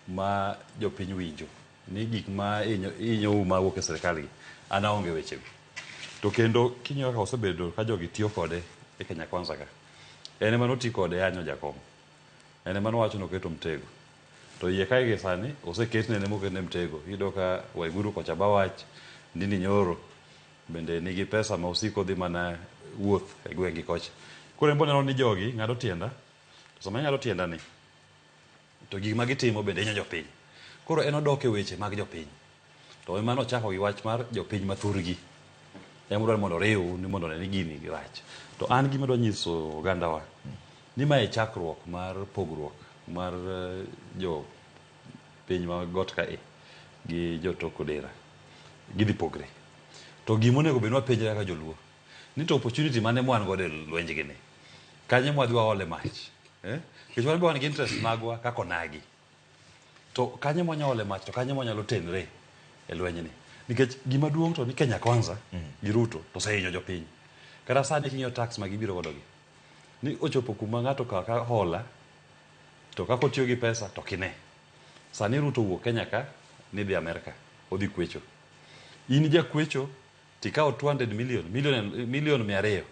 S: ma jopiny winjo ni gik ma hinyou mawuok e sirikal gi an aonge wechego. To kendo king'iyo kaka osebedo ka jogi tiyo kode e Kenya Kwanza ka, en ema noti kode yanyo jakom. En ema nowacho ni oketo mtego. To iye kae gi sani oseketne en ema oketne mtego. Iyudo ka Waiguru kocha ba wach, Ndindi Nyoro bende nigi pesa ma osiko dhi mana wuoth e gweng'gi kocha. Koro en be oneno ni jogi ng'ado tienda, to sama ing'ado tienda ni, to gik ma gitimo bende hinyo jopiny. Koro en odok e weche mag jopiny. To ema nochako gi wach mar jopiny ma thurgi. Ema odwaro mondo oriw ni mondo one ni gini rach. To an gima adwa nyiso ogandawa, ni mae chakruok mar pogruok mar jo piny ma got kae gi jotok odera. Gidhi pogre. To gima onego bed ni wapenjre kaka joluo, ni to opportunity mane mwan godo e lwenjgi ni? Kanye mwadhi waole mach? Nikech wan be wan gi interest magwa kaka onagi. To kanye mwanya ole mach to kanye mwanyalo tenre e lwenyni? Nikech gima duong' to ni Kenya Kwanza gi Ruto to osehinyo jopiny. Kata sani king'iyo tax ma gibiro godo gi, ni ochopo kuma ng'ato okawo ka hola to kaka otiyo gi pesa to ok ine. Sani Ruto owuok Kenya ka ni dhi Amerka, odhi kwecho. In jakwecho tikawo 200 million, milion 200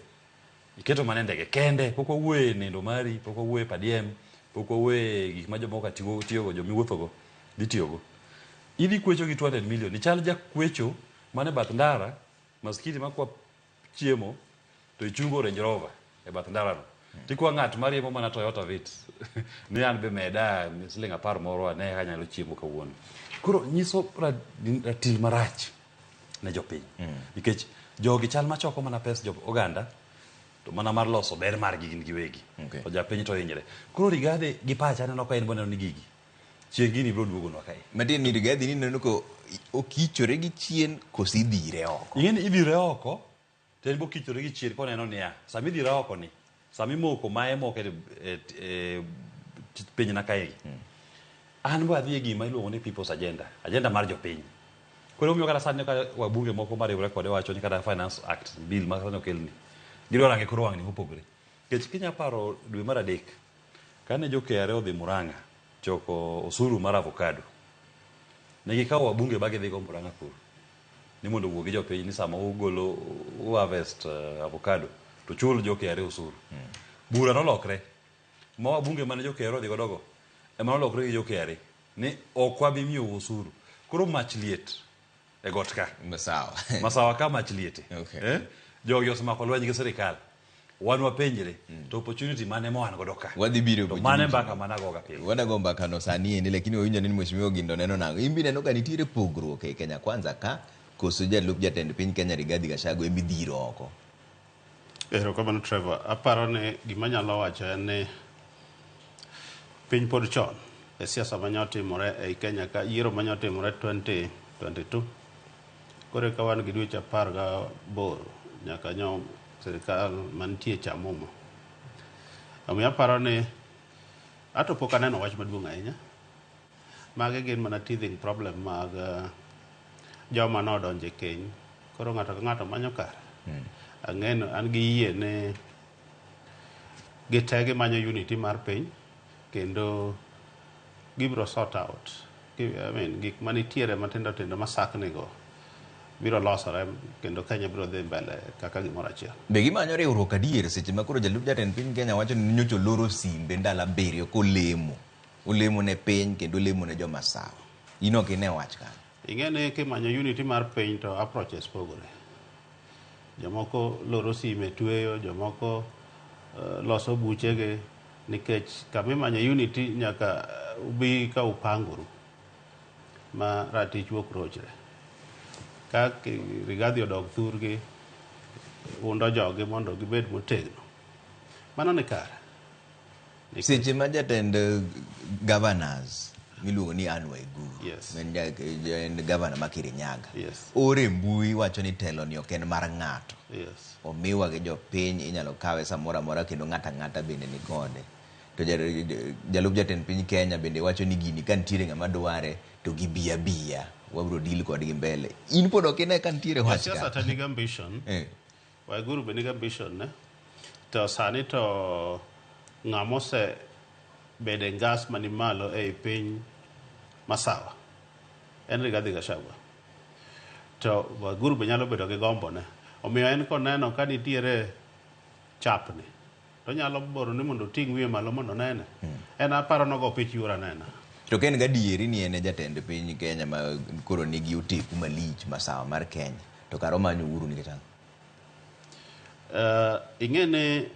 S: iketo mana e ndege kende, pok wawuoye e nindo mari, pok wawuoye e per diem, pok wawuoye e gik ma jomoko tiyogo, jomiwuothogo dhi tiyogo. Idhi kwecho gi 200 million, ichal jakwecho mane bath ndara, maskini makwa chiemo to ichungo Range Rover e bath ndarano. Tikwa ng'at mariembo mana Toyota Vitz ni an be meda siling 10 moro ane kaka anyalo chiemo kawuono. Koro nyiso ratil marach ne jopiny. Nikech jogi chal machoko mana pes jo oganda to mana mar loso ber margi gin giwegi. To japiny to hinyre. Koro Rigathi gi pacha aneno ka en boneno ni gigi chieng' gini biro duogonwa kae.
A: Matiende ni Rigathi ni neno ko okichore gi chien koso idhire oko.
S: Ing'e ni idhire oko to en bokichore gi chien koneno niya sama idhire oko ni sama imoko maye moko e pinyna kaegi. An be adhi e gima iluongo ni people's agenda, agenda mar jopiny. Koro omiyo kata sani ka wabunge moko mariwore kode wacho ni kata Finance Act bill ma sani okelni, gidwa range koro wang'ni mopogore. Nikech kinya paro dwe mar adek, kane jo KRA odhi Murang'a choko osuru mar avocado, ne gikawo wabunge ba gidhigo Murang'a kuro ni mondo owuo gi jopiny ni sama ugolo u harvest avocado to chul jo KRA osuru. Bura nolokre ma wabunge mane jo KRA odhi godogo ema nolokre gi jo KRA ni ok wabi miyou osuru. Koro mach liet e got ka.
A: Masawa.
S: Masawa ka mach liete. Eh? Jogi osemako lweny gi sirikal. Wan wapenjre to opportunity mane ma wan godo ka.
A: Wadhi biro
S: To mane mbaka mana goga pile.
A: Wadago mbaka no sani endi lakini wawinjo ni Mheshimiwa Ogindo neno nang'o? In be ineno ka nitiere pogruok e Kenya Kwanza ka koso jalup jatend piny Kenya Rigathi Gachagua ema idhiro oko?
C: Erokamano Trevor. Aparo ni gima anyalo wacho en ni piny pod chon e siasa manya otimore ei Kenya ka yiero manya otimore 2022 koro eka wan gi dweche 18 nyaka nyo sirikal mantie cha muma. Omiyo aparo ni ato pok aneno wach maduong' ahinya. Magi gin mana teething problem mag joma nodonjo e keny. Koro ng'ato ka ng'ato manyo kare. Ang'eno an gi yie ni gite gimanyo unity mar piny kendo gibiro sort out. I mean, gik manitiere matindo tindo masakni go biro losore kendo Kenya biro dhi mbele kaka gimoro achiel.
A: Be gimanyo riwruok adier seche ma koro jalup jatend piny Kenya wacho ni nyocha oloro simbe ndalo 7 kolemo. Olemo ne piny kendo olemo ne joma sawa. In ok ine wach kanyo.
C: Ing'e ni kimanyo unity mar piny to approaches pogore. Jomoko loro sime tweyo, jomoko loso buchegi nikech kama imanyo unity nyaka ubi ka upangoru ma ratich ok rochre. Ka Rigathi odok thurgi, undo jogi mondo gibed motegno. Mano ni kare.
A: Seche ma jatend governors miluongo ni Anne Waiguru, en governor ma Kirinyaga, ore mbui wacho ni telo ni ok en mar ng'ato. Omiwa gi jopiny, inyalo kawe samoro amora kendo ng'ato ang'ata bende ni kode. To jalup jatend piny Kenya bende wacho ni gini ka nitiere ng'ama dware to gibi abiya, wabiro deal kodgi mbele. In pod ok ine ka nitiere wach ka?
C: Josiasa te nigi ambition. Waiguru be nigi ambition ne. To sani to ng'ama ose bedo e ngas mani malo ei piny Masawa en Rigathi Gachagua. To Waiguru be nyalo bedo gi gombo ne. Omiyo en koneno ka nitiere chapni to onyalo boro ni mondo oting' wiye malo mondo onene. En aparo nogo pich yuoro anena.
A: To ka en gadieri ni en e jatend piny Kenya ma koro nigi oteku malich masawa mar Kenya, to kara omanyo Uhuru nikech ang'o?
C: Ing'e ni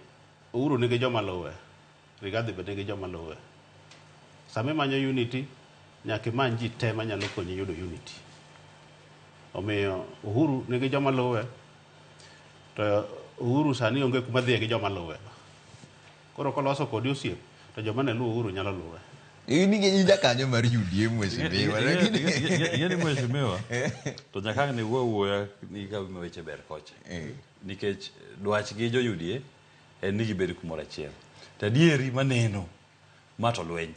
C: Uhuru nigi joma luwe, Rigathi be nigi joma luwe. Sama imanyo unity, nyaka imany ji te manyalo konyi yudo unity. Omiyo Uhuru nigi joma luwe, to Uhuru sani onge kuma dhiye gi joma luwe. Koro koloso kodi osiep, to joma ne luwo Uhuru nyalo luwe.
A: In jakanyo mar UDA mheshimiwa.
S: Ing'e ni mheshimiwa, to nyaka ang' ne wuo awuoya ni ka weche ber kocha. Nikech dwachgi jo UDA en ni gibed kumoro achiel. To adieri maneno ma to lweny.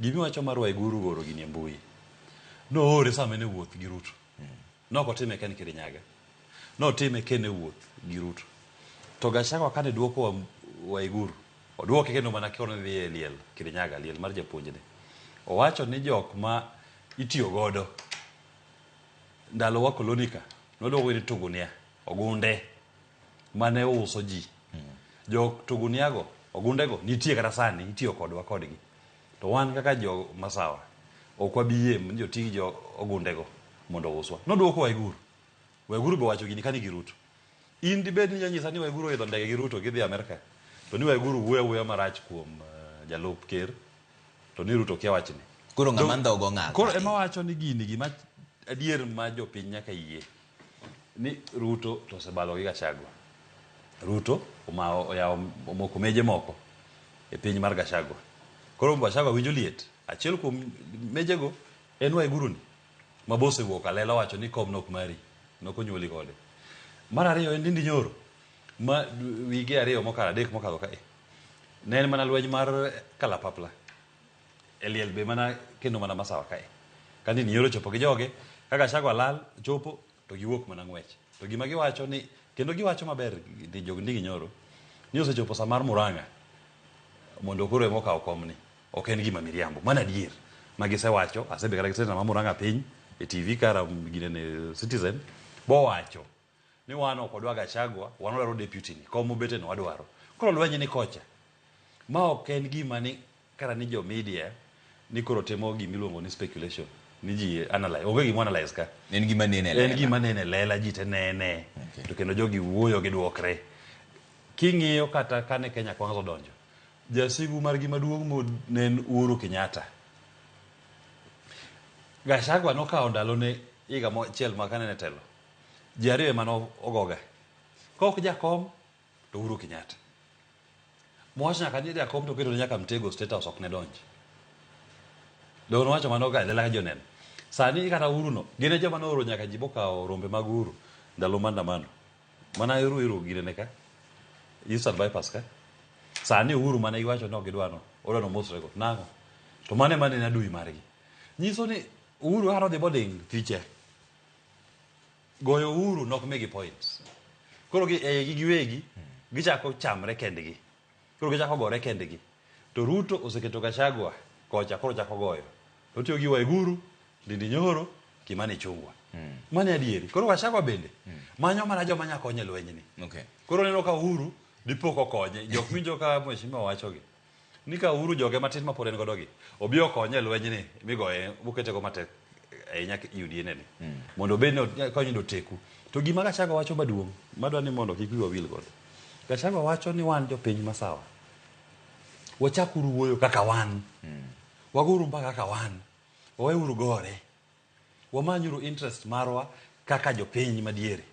S: Gimiwacho mar Waiguru goro gini e mbui. Noore sama en e wuoth gi Ruto. Nok otime ka en Kirinyaga. Notime ka en e wuoth gi Ruto. To Gachagua kane duoko Waiguru, oduoke kendo mana kono dhi e liel Kirinyaga, liel mar japuonjne. Owacho ni jok ma itiyo godo ndalo wa koloni ka, noluongo ni tugunia, ogunde mane uso ji. Jok tuguniago, ogundego nitie kata sani, itiyo kodwa kodgi. To wan kaka jo Masawa, ok wabi yie ni oti gi jo ogundego mondo ouswa. Noduoko Waiguru. Waiguru be owacho gini ka nigi Ruto. In dibed ni inyisa ni Waiguru oidho ndege gi Ruto gidhi Amerka, to ni Waiguru wuoyo awuoya marach kuom jalup ker, to ni Ruto kia wachni.
A: Koro ng'ama ndhogo ng'a?
S: Koro ema wacho ni gini gima adier ma jopiny nyaka yie ni Ruto to osebalo gi Gachagua. Ruto oyawo omoko meje moko e piny mar Gachagua. Koro Gachagua winjo liet. Achiel kuom mejego en Waiguru ni ma bo osewuok alela owacho ni kom nok mari, nok onyuoli kode. Mar ariyo en Ndindi Nyoro ma wige 2 mokalo 3 mokalo kae. Ne en mana lweny mar kalapapla. E liel be mana kendo mana Masawa kae. Ka Ndindi Nyoro ochopo gi joge, ka Gachagua lal chopo to giwuok mana ng'wech. To gima giwacho ni kendo giwacho maber ni jog Ndindi Nyoro ni osechopo sa mar Murang'a mondo koro ema okaw komni. Ok en gima miriambo. Mano adier ma gisewacho. Asebet kata gi senator ma Murang'a piny e TV kara ginene Citizen bowacho ni wan ok wadwa Gachagua, wan wadwaro deputy ni, kom mobete no wadwaro. Koro lweny ni kocha. Ma ok en gima ni kara ni jo media ni koro timo gima iluongo ni speculation ni ji analyze. Onge gima analyze ka.
A: En gima nene e lela.
S: En gima nene e lela, ji te nene. To kendo jogi wuoyo gidwokre. King'iyo kata kane Kenya Kwanza odonjo, jasigu margi maduong' mo ne en Uhuru Kenyatta. Gachagua nokawo ndalone higa achiel ma kane en e telo. Ji ariyo ema ogoga. Ka ok jakom to Uhuru Kenyatta. Mowacho nyaka ni jakom to oketo nyaka Mtego State House ok ne donj. Donge nowacho mano ka e lela ka ji oneno. Sani kata Uhuru no, gin e joma nooro nyaka ji bokawo rombe mag Uhuru ndalo maandamano. Mana Ruiru ginene ka. Eastern Bypass ka. Sani Uhuru mane giwacho ni ok gidwa no, odwa nomosre go. Nang'o? To mano ema ne en adui margi. Nyiso ni Uhuru kaka nodhi boding fiche. Goyo Uhuru nok migi points. Koro gi e gi giwegi gichako chamre kendgi. Koro gichako gore kendgi. To Ruto oseketo Gachagua kocha koro chako goyo. To otiyo gi Waiguru, Ndindi Nyoro, Kimani Ichung'wa. Mano e adieri. Koro Gachagua bende manyo mana joma nya konye e lwenyni. Koro oneno ka Uhuru dipo kokonye. Jok winjo ka mheshimiwa wachogi. Ni ka Uhuru joge matin ma pod en godo gi, obi okonye e lwenyni migoye mokete go matek ahinya UDA ni. Mondo obed ni konyo yudo teku. To gima Gachagua wacho maduong' madwa ni mondo kik wiwa wil godo. Gachagua wacho ni wan jopiny masawa. Wachakuru wuoyo kaka wan. Wagouru mbaka kaka wan. Waweuru gore. Wamanyuru interest marwa kaka jopiny madiere.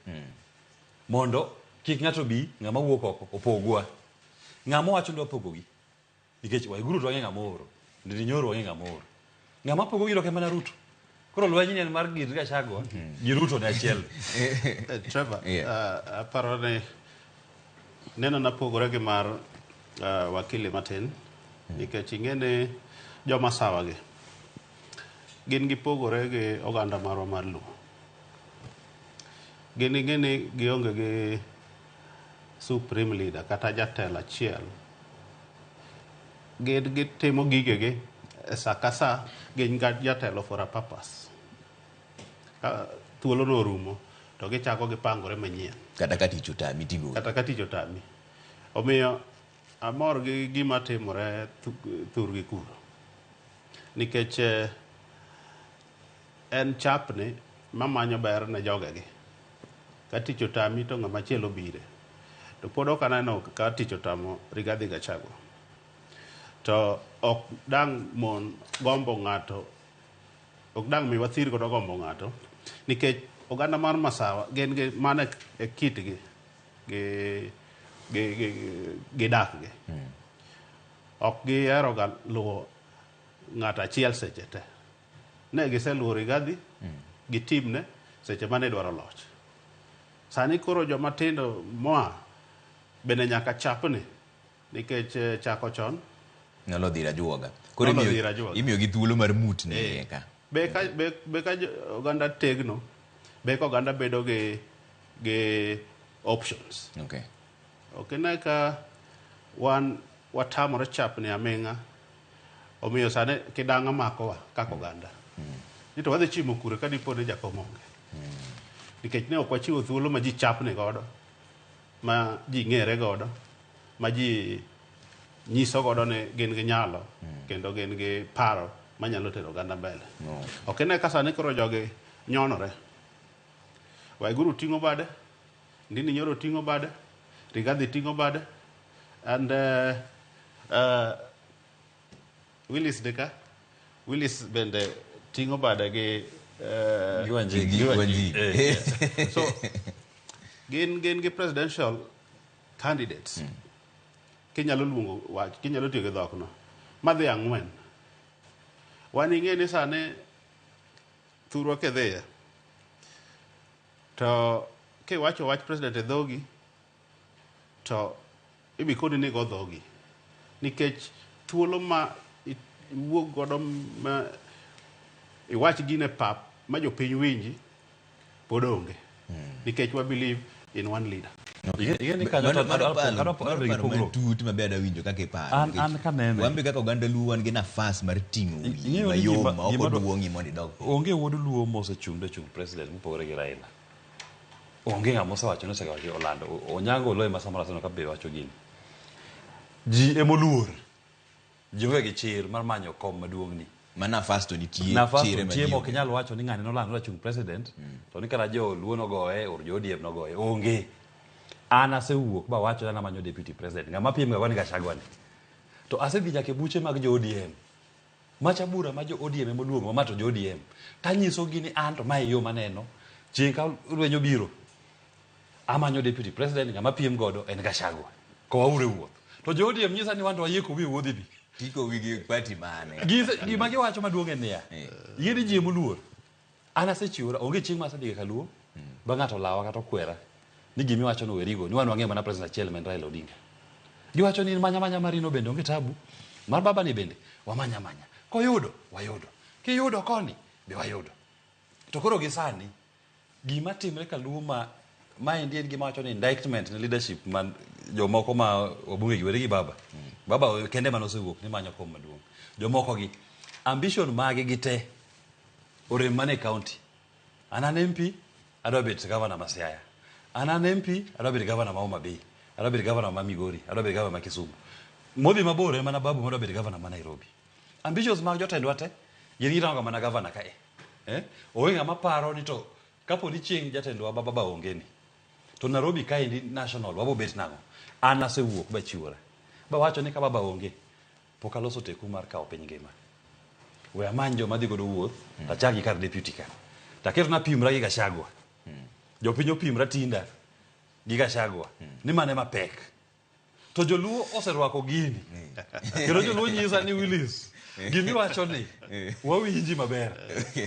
S: Mondo kik ng'ato bi ng'ama wuok oko opogwa. Ng'ama wacho ni wapogogi. Nikech Waiguru to wang'e ng'ama ooro. Ndindi Nyoro wang'e ng'ama ooro. Ng'ama pogogi to ok en mana Ruto. Koro lweny ni en mar gir Gachagua gi Ruto ne achiel.
C: Trevor, aparo ni neno na pogore gi mar wakili matin nikech ing'e ni joma sawa gi gin gipogore gi oganda marwa mar Luo. Gin ing'e ni gionge gi supreme leader kata jatelo achiel. Gin gitimo gigegi e sa ka sa, gin ga jatelo for a purpose. Ka thuolo no orumo to gichako gipangore manyien.
A: Kata ka tich otami tigolo.
C: Kata ka tich otami. Omiyo amor gi gima timore thurgi kuro. Nikech en chapni mamanyo ber ne jogegi. Ka tich otami to ng'ama chielo bire. To pod ok aneno ka tich otamo Rigathi Gachagua. To ok dang' mon gombo ng'ato, ok dang' mi wathir godo gombo ng'ato, nikech oganda mar Masawa gin gi mano e kitgi gi gi dakgi. Ok gihero ga luwo ng'ato achiel seche te. Ne giseluwo Rigathi gi timne seche mane dwaro loch. Sani koro joma tindo moa bende nyaka chapni nikech chako chon
A: nyalo dhiro ajuoga. Koro imiyo gi thuolo mar mutni iye ka.
C: Be ka oganda tegno, be ka oganda bedo gi options. Ok ine ka wan watamore chapni aming'a, omiyo sani kidang'a makowa kaka oganda. Ni to wadhi chimo kure ka dipo ni jakom onge. Nikech ne ok wachiwo thuolo ma ji chapni godo, ma ji ng'ere godo, ma ji nyiso godo ni gin gi nyalo kendo gin gi paro manyalo tero oganda mbele. Ok ine ka sani koro jogi nyonore. Waiguru ting'o bade, Ndindi Nyoro ting'o bade, Rigathi ting'o bade, and Willis Deka, Willis bende ting'o bade gi
S: Gi Wanjigi.
C: So gin gi presidential candidates. Kinyalo luongo wach, kinyalo tiyo gi dhokno. Madhi ang'wen. Wan ing'e ni sani thurwa kidhiye to kiwacho wach president e dhogi to ibikoni ni go dhogi nikech thuolo ma iwuog godo ma iwach gine pap ma jopiny winji pod onge. Nikech wa believe in one leader.
A: Mano paro matut maber awinjo kaka iparo.
S: An kanene.
A: Wan be kaka oganda Luo wan gi nafas mar ting'o wiyi mayom ma ok oduong'i mondo idog.
S: Onge wuod Luo mosechung' dochung' president mopogore gi Raila. Onge ng'ama osewacho ni osewacho olando. Onyango Oloo ema samoro aseneno ka be wacho gini. Ji emoluor. Ji onge gi chir mar manyo kom maduong' ni.
A: Ma nafas to nitie.
S: Nafas to nitie ma ok inyal wacho ni ng'ani nolando ni ochung' president to ni kata jo Luo nogoye or jo ODM nogoye. Onge. An asewuok bawacho ni an amanyo deputy president. Ng'ama piem ga go ni Gachagua ni. To asedhi nyaka e buche mag jo ODM. Macha bura ma jo ODM ema oluongo ma to jo ODM. Tanyisogi ni an to mae e yo maneno. Chieng' ka lweny obiro, amanyo deputy president, ng'ama piem godo en Gachagua. Kowauru e wuoth. To jo ODM nyisa ni wan to wayie kowi e wuodhini.
A: Tikowi gi party mane?
S: Gima giwacho maduong' en niya, yie ni ji emoluor. An asechiwora, onge chieng' ma asedhi kaluo, ba ng'ato olawa kata okwera ni gima iwacho no werigo, ni wan wang'eyo mana president achiel ma en Raila Odinga. Giwacho ni manya manya marino bende onge tabu, mar baba ni bende wamanya manya. Koyudo, wayudo. Kiyudo koni, be wayudo. To koro gi sani, gima timre kaluo ma maendi en gima wacho ni indictment ne leadership man jomoko ma wabunge gi were gi baba. Baba kende mane osewuok ni manyo kom maduong'. Jomoko gi ambition mage gi te orem mana e county. An an MP, adwa bet governor ma Siaya. An an MP, adwa bet governor ma Homa Bay. Adwa bet governor ma Migori, adwa bet governor ma Kisumu. Modhi mabor en mana Babu madwa bet governor ma Nairobi. Ambitions mag jotendwa te, gin girango mana governor kae. Onge ng'ama paro ni to kapo ni chieng' jatendwa ma baba onge ni, to Nairobi kaendi national wabo bet nang'o? An asewuok bachiwora. Bawacho ni ka baba onge, pok aloso teku mar kawo piny ngima. We amany joma dhi godo wuoth, tachak gi kar deputy ka. Taketo napimra gi Gachagua. Jopiny opimra tinda gi Gachagua. Ni mane mapek. To joluo oserwako gini. Kendo joluo nyisa ni Willis, gimiwacho ni wawinji maber.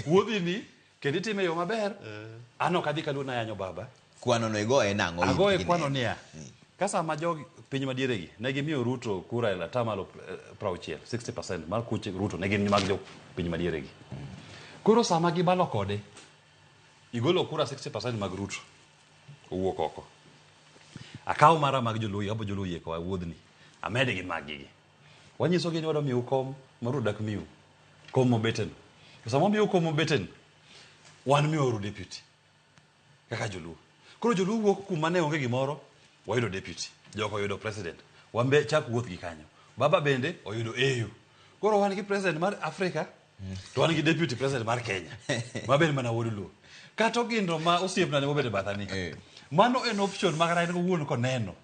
S: Wuodhi ni kendo itime yo maber. An ok adhi kaluo nayanyo baba.
A: Kwano no igoye nang'o?
S: Agoye kwano niya. Ka sama jog piny madiere gi ne gimiyo Ruto kura e atamalo 60, 60% mar kuche Ruto ne gin mag jo piny madiere gi. Koro sama gibalo kode, igolo kura 60% mag Ruto owuok oko. Akawo mara mag joluo, abo joluo yie kowa wuodhni. Amede gi mag gi. Wanyiso gi ni wadwa miu kom ma Ruto dak miu. Kom mobeten. To sama omiu kom mobeten, wan miwauru deputy. Kaka joluo. Koro joluo wuok kuma ne onge gimoro, wayudo deputy. Joko oyudo president. Wan be chak wuoth gi kanyo. Baba bende oyudo AU. Koro wan gi president mar Africa, to wan gi deputy president mar Kenya. Ma bende mana wuod Luo. Kata Ogindo ma osiepna ne mobedo e batha ni. Mano en option ma kata en owuon koneno.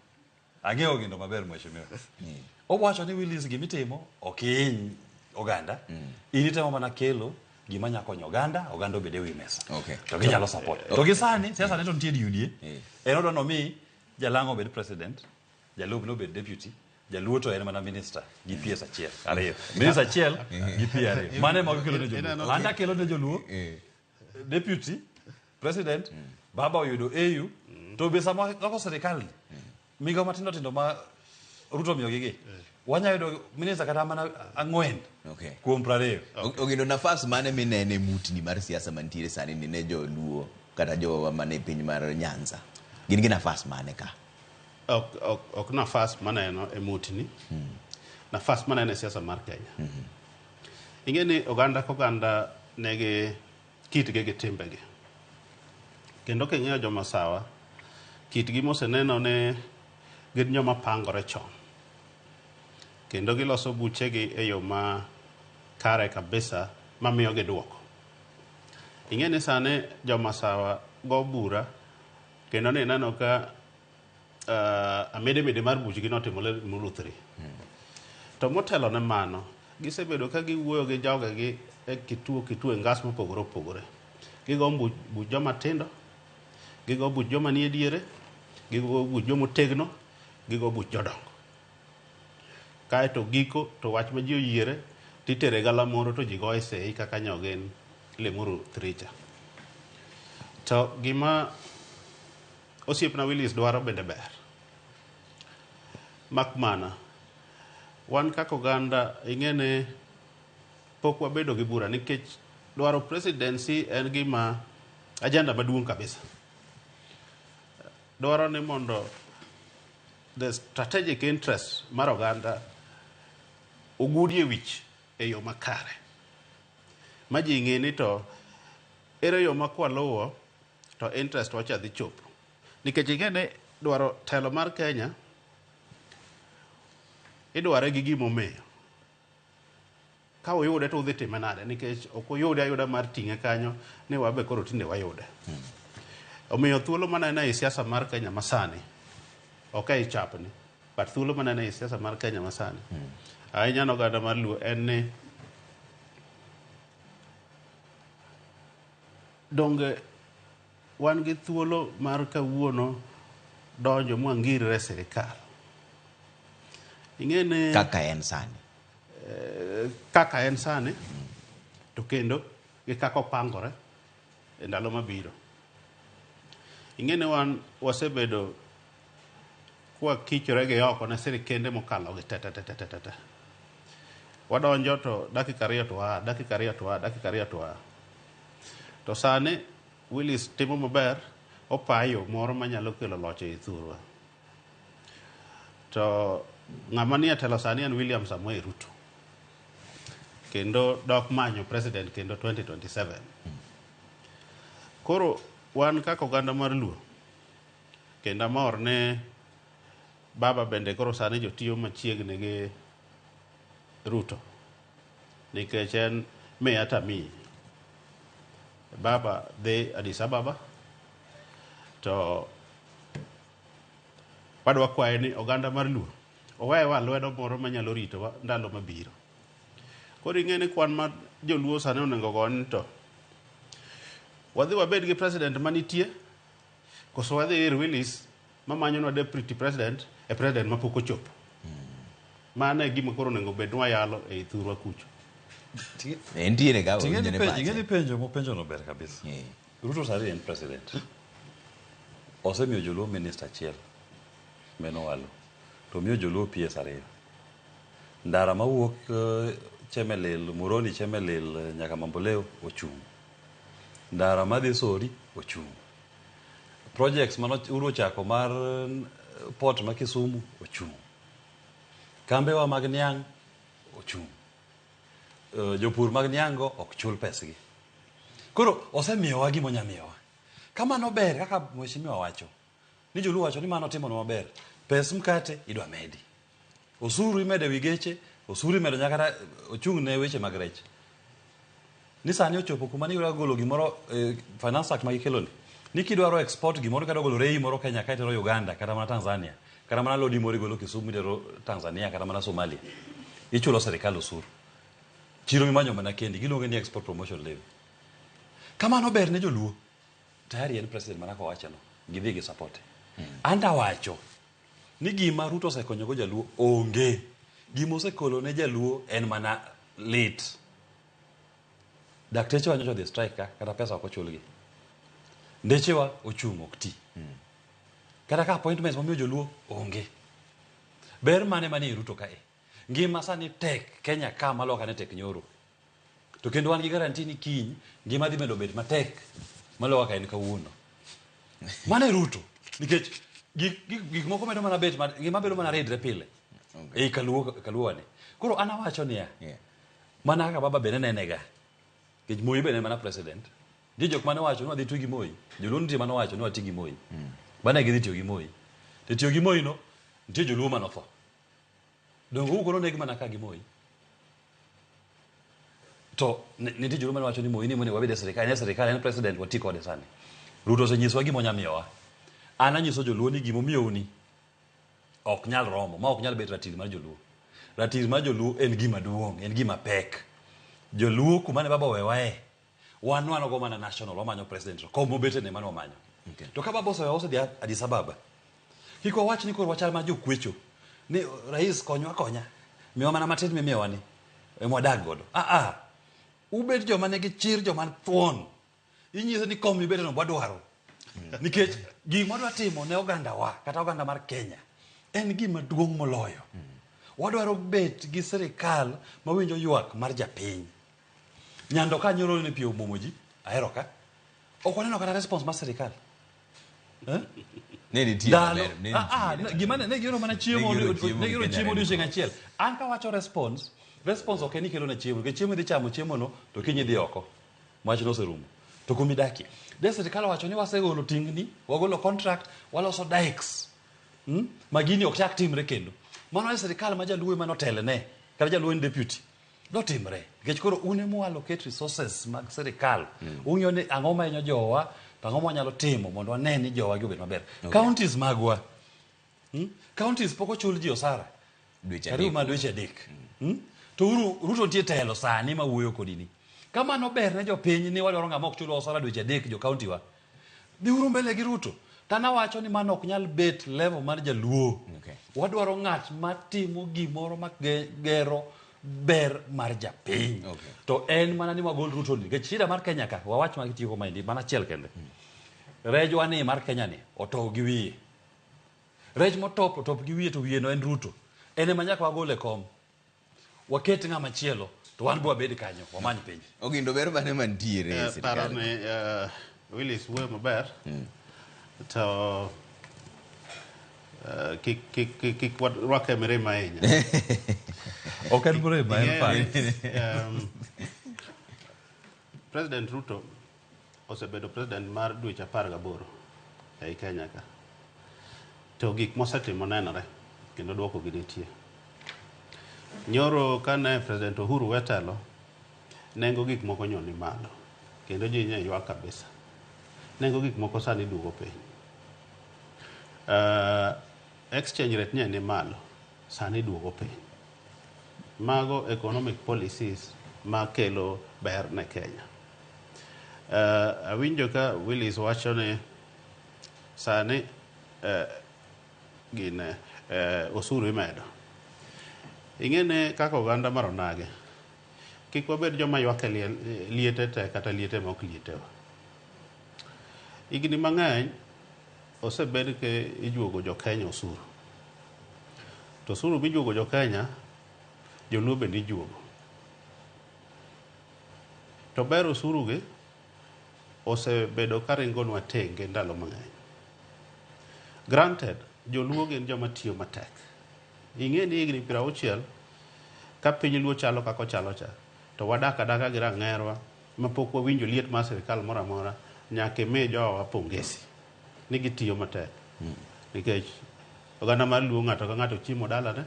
S: Ang'eyo Ogindo maber mheshimiwa. Owacho ni Willis gimitimo ok ihiny oganda. In itemo mana kelo gima nya konyo oganda, oganda obed e wi mesa. To ginyalo support. To gi sani, siasa ne to nitie di UDA. En odwa nomi Jalang'o obed president, jalupne obed deputy, jaluo to en mana minister gi PS achiel, ariyo. Minister achiel gi P ariyo. Mano ema gikelo ne joluo. An akelo ne joluo deputy, president, baba oyudo AU, to be sama loko sirikal ni, migawo matindo tindo ma Ruto omiyogi gi, wanya yudo minister kata mana 4 kuom 20.
A: Ogindo nafas mane minene mutni mar siasa mantiere sani ni ne joluo kata jowa mane piny mar Nyanza? Gin gi nafas mane ka?
C: Ok nafas maneno e mutni. Nafas maneno e siasa mar Kenya. Ing'e ni oganda ka oganda nigi kitgi gi timbegi. Kendo king'iyo jomasawa, kitgi moseneno ni gin joma pangore chon. Kendo giloso buchegi e yo ma kare kabisa mamiyo gi duoko. Ing'e ni sani jomasawa go bura kendo ni ineno ka amede mar buchgi notimore Limuru 3. To motelo ne mano, gisebedo ka giwuoyo gi jogegi e kituo e ngas mopogore opogore. Gigo buch joma tindo, gigo buch joma nie diere, gigo buch joma otegno, gigo buch jodongo. Kaeto giko to wach ma ji oyiere titere galamoro to ji goye sei kaka nyogin Limuru 3 cha. To gima osiepna Willis dwaro bende ber. Mak mana, wan kaka oganda ing'e ni Pok wabedo gi bura nikech dwaro presidency en gima agenda maduong' kabisa. Dwaro ni mondo the strategic interest mar oganda ogudie wich e yo makare. Ma ji ng'e ni to ere yo ma kwaluwo to interest wacha dhi chopo. Nikech ing'e ni dwaro telo mar Kenya idware gi gimomiyo. Ka uyude to udhi time nade nikech ok uyude ayuda mar ting'e kanyo ni wabe koro tinde wayude. Omiyo thuolo maneno ei siasa mar Kenya masani ok ei chapni but thuolo maneno ei siasa mar Kenya masani ahinya ne oganda mar Luo en ni donge wan gi thuolo mar kawuono donjo mwangirre e sirikal. Ing'e ni
A: Kaka en sani.
C: Kaka en sani to kendo gi kaka opangore e ndalo mabiro. Ing'e ni wan wasebedo kwakichore gi oko ne sirikende mokalo gi te te te te te te. Wadonjo to dakika ariyo to waa, dakika ariyo to waa, dakika ariyo to waa. To sani Willis timo maber, opayo moro manyalo kelo loch ei thurwa. To ng'ama nie telo sani en William Samoei Ruto. Kendo dok manyo president kendo 2027. Koro wan kaka oganda mar Luo, kendo amor ni baba bende koro sani jotiyo machiegni gi Ruto. Nikech en miya tamiyi. Baba dhi Addis Ababa to wadwa kwaye ni oganda mar Luo owewa lwedo moro manyalo ritowa ndalo mabiro. Koro ing'e ni kwan ma joluo sani onego go ni to wadhi wabed gi president manitie koso wadhi ir Willis mamanyonwa deputy president e president mapok ochopo. Mano e gima koro onego bed ni wayalo ei thurwa kucho.
A: Entiere ka
S: Ting'e ni
A: owinjore
S: penjo,
A: pache.
S: ing'e ni penjo mopenjo no ber kabisa. Ruto sani en president. Osemiyo joluo minister achiel meno walo. To omiyo joluo PS ariyo. Ndara mawuok Chemelil, Muroni Chemelil nyaka Mamboleo ochung'. Ndara madhi Sori ochung'. Projects mane Uhuru ochako mar port ma Kisumu ochung'. Kambewa mag niang' ochung'. Jopur mag niang' go ok chul pesgi. Koro osemiyowa gima onya miyowa. Kamano ber kaka mheshimiwa wacho. Ni joluo wacho ni mano otimonwa maber. Pes mkate idwa medi. Osuru imedo ewi geche, osuru imedo nyaka kata ochung' ne weche mag rech. Ni sani ochopo kuma ni golo gimoro Finance Act ma gikelo ni. Ni kidwaro export gimoro kidwa golo rei moro Kenya ka itero Uganda kata mana Tanzania. Kata mana lodi moro igolo Kisumu itero Tanzania kata mana Somalia. Ichulo sirikal osuru. Chiro mimanyo mana kendi giluonge ni export promotion levy. Kamano ber ne joluo. Tayari en president mana kowacho no. Gidhi gi support. Anta wacho ni gima Ruto osekonyo go jaluo onge. Gima osekolo ne jaluo en mana lit. Dakteche wa nyocha odhi strike ka kata pesa ok ochulgi. Ndechewa ochung' ok ti. Kata ka appointments momiyo joluo onge. Ber mane manie Ruto kae? Ngima sani tek Kenya ka maloka ne tek nyoro. To kendo wan gi guarantee ni kiny ngima dhi medo bet matek maloka ka en kawuono. Mano e Ruto. Nikech gik moko medo mana bet, ngima bedo mana ridre pile. Ei kaluo wani. Koro an awacho niya, mana kaka baba bende nenega. Nikech Moi bende mana president. Nitie jok mane owacho ni wadhi tiyo gi Moi. Joluo nitie mane owacho ni wati gi Moi. Bane gidhi tiyo gi Moi. To tiyo gi Moi no, nitie joluo mane otho. Donge uko noneg mana ka gi Moi. To nitie joluo mane wacho ni Moi ni monego wabed e sirikal, en e sirikal, en president, wati kode sani. Ruto osenyisowa gima onya miyowa. An anyiso joluo ni gima omiyou ni ok nyal romo, ma ok nyal bet ratil mar joluo. Ratil mar joluo en gima duong', en gima pek. Joluo kuma ne baba owewae, wan wanogo mana national, wamanyo president, to kom mobete ne mano wamanyo. To ka baba osewewa osedhi Addis Ababa, kik wawach ni koro wachal mana jokwecho, ni rais konywa konya, miwa mana matin mimiyowa ni, ema wadag godo. Ubed joma nigi chir, joma thuon. Inyiso ni kom mibete no wadwaro. Nikech gima wadwa timo ne oganda wa, kata oganda mar Kenya, en gima duong' moloyo. Wadwaro bet gi sirikal mawinjo ywak mar japiny. Nyando ka nyoro ni pi omuomo ji, ahero ka. Ok waneno kata response mar sirikal. Eh?
A: Ne nitie
S: Ndalo-
A: maber, ne
S: Ah, ah, gima ne gioro mana chiemo
A: Ne gioro chiemo
S: ne
A: gi
S: gioro
A: Kenya
S: chiemo
A: Red
S: odiochieng'
A: Cross.
S: achiel. An kawacho response, response ok en ni ikelo na chiemo, nikech chiemo idhi chamo chiemo no to kiny idhi oko. Wachno oserumo. To kuma idakie. De sirikal owacho ni wasegolo tingni, wagolo contract, waloso dikes. Ma gini ok chak timre kendo. Mano e sirikal ma jaluo ema notelene, kata jaluo en deputy. Dotimre. Nikech koro un ema allocate resources mag sirikal. Ung'iyo ni ang'o ma hinyo jowa, to ang'o ma wanyalo timo mondo wane ni jowa gi obed maber. Counties magwa. Counties pok ochul ji osara.
A: Dweche
S: Karibu
A: adek.
S: ma dweche 3. To uru Ruto nitie telo sani ma wuoyo kodi ni. Kamano ber ne jopiny ni wadwaro ng'ama ok chulwa osara dweche 3 jo county wa. Dhiuru mbele gi Ruto. Tanawacho ni mano ok nyal bet level mar jaluo.
A: Okay.
S: Wadwaro ng'at matimo gimoro ma gero ber mar japiny.
A: Okay.
S: To en mana ni wagol Ruto ni. Nikech shida mar Kenya ka, wawach ma gitieko maendi, mana achiel kende. Rejwa ni mar Kenya ni, otow gi wiye. Rech motop, otop gi wiye to wiye no en Ruto. En ema nyaka wagol e kom. Waket ng'ama chielo, to wan be wabed kanyo, wamany piny.
A: Ogindo ber mane mantiere e sirkal?
C: Paro ni Willis wuoyo maber. To kik warwake mirima ahinya.
S: Ok en mirima, en fact.
C: President Ruto osebedo president mar dweche 18 ei Kenya ka. To gik mosetimo nenore kendo duoko gi nitie. Nyoro kane President Uhuru wetelo, nengo gik moko nyo ni malo kendo ji nye ywak kabisa. Nengo gik moko sani duogo piny. Exchange rate nye ni malo, sani duogo piny. Mago economic policies makelo ber ne Kenya. Awinjo ka Willis wacho ni sani gine osuru imedo. Ing'e kaka oganda mar onage, kik wabed joma ywak e liete te kata liete ma ok lietewa. Higni mang'eny osebed ka ijuogo jo Kenya osuru. To osuru mijuogo jo Kenya, joluo bende ijuogo. To ber osuru gi osebedo ka ringonwa tenge ndalo mang'eny. Granted, joluo gin joma tiyo matek. Ing'e ni higni 60 ka piny luo chalo kaka ochalo cha, to wadak adaka gi rang'erwa ma pok wawinjo liet mar sirikal moro amora, nyaka imi jowa pongesi ni gitiyo matek. Nikech oganda mar luo ng'ato ka ng'ato chiemo dalane,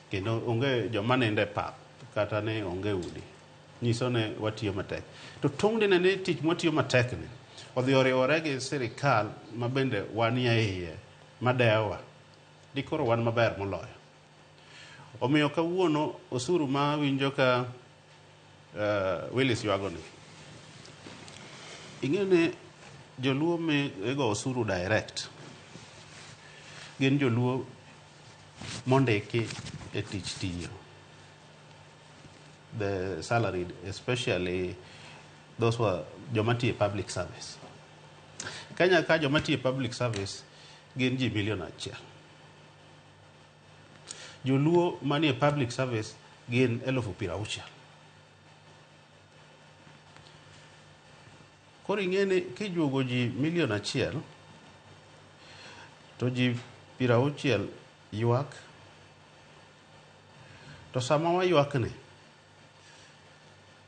C: kendo onge joma nindo e pap kata ni onge udi. Nyiso ni watiyo matek. To tong' dine ni tich mwatiyo matek ni odhi oriwore gi sirikal ma bende wanie iye madewowa, dikoro wan maber moloyo. Omiyo kawuono osuru ma winjo ka Willis ywago ni, ing'e ni joluo migo osuru direct gin joluo mondiki e tich tiyo. The salaried, especially those who are joma tiyo e public service. Kenya ka joma tiyo e public service gin ji milion 1. Joluo manie public service gin 60,000. Koro ing'e ni kijuogo ji milion 1 to ji 60 ywak, to sama waywak ni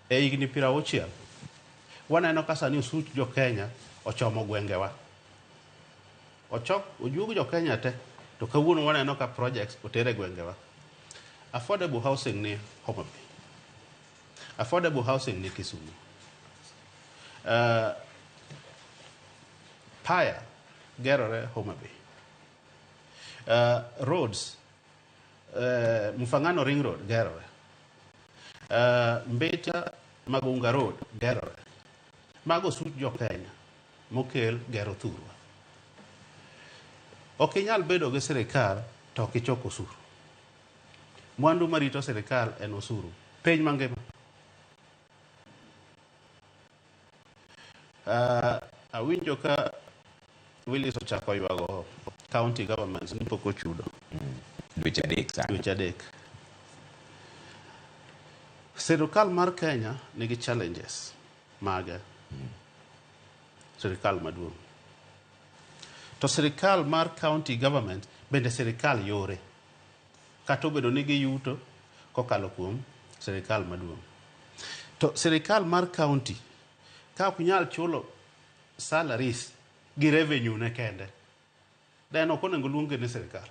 C: e higni 60 waneno ka sani osuch jo Kenya ochomo gwengewa. Ochok ojuog jo Kenya te, to kawuono waneno ka projects otere gwengewa. Affordable housing ni Homa Bay. Affordable housing ni Kisumu. Paya gerore Homa Bay. Roads, Mfangano Ring Road gerore. Mbita Magunga Road gerore. Mago osuch jo Kenya mokel gero thurwa. Ok inyal bedo gi sirikal to ok ichok osuru. Mwandu marito sirikal en osuru. Piny mangima. Awinjo ka Willis ochako ywago county governments ni pok ochudo.
A: Dweche 3 sani.
C: Dweche 3. Sirkal mar Kenya nigi challenges mage. Sirkal maduong'. To sirkal mar county government bende sirkal yore. Kata obedo ni giyuto kokalo kuom sirkal maduong'. To sirkal mar county ka ok nyal chulo salaries gi revenue ne kende, then ok onego luonge ni sirkal.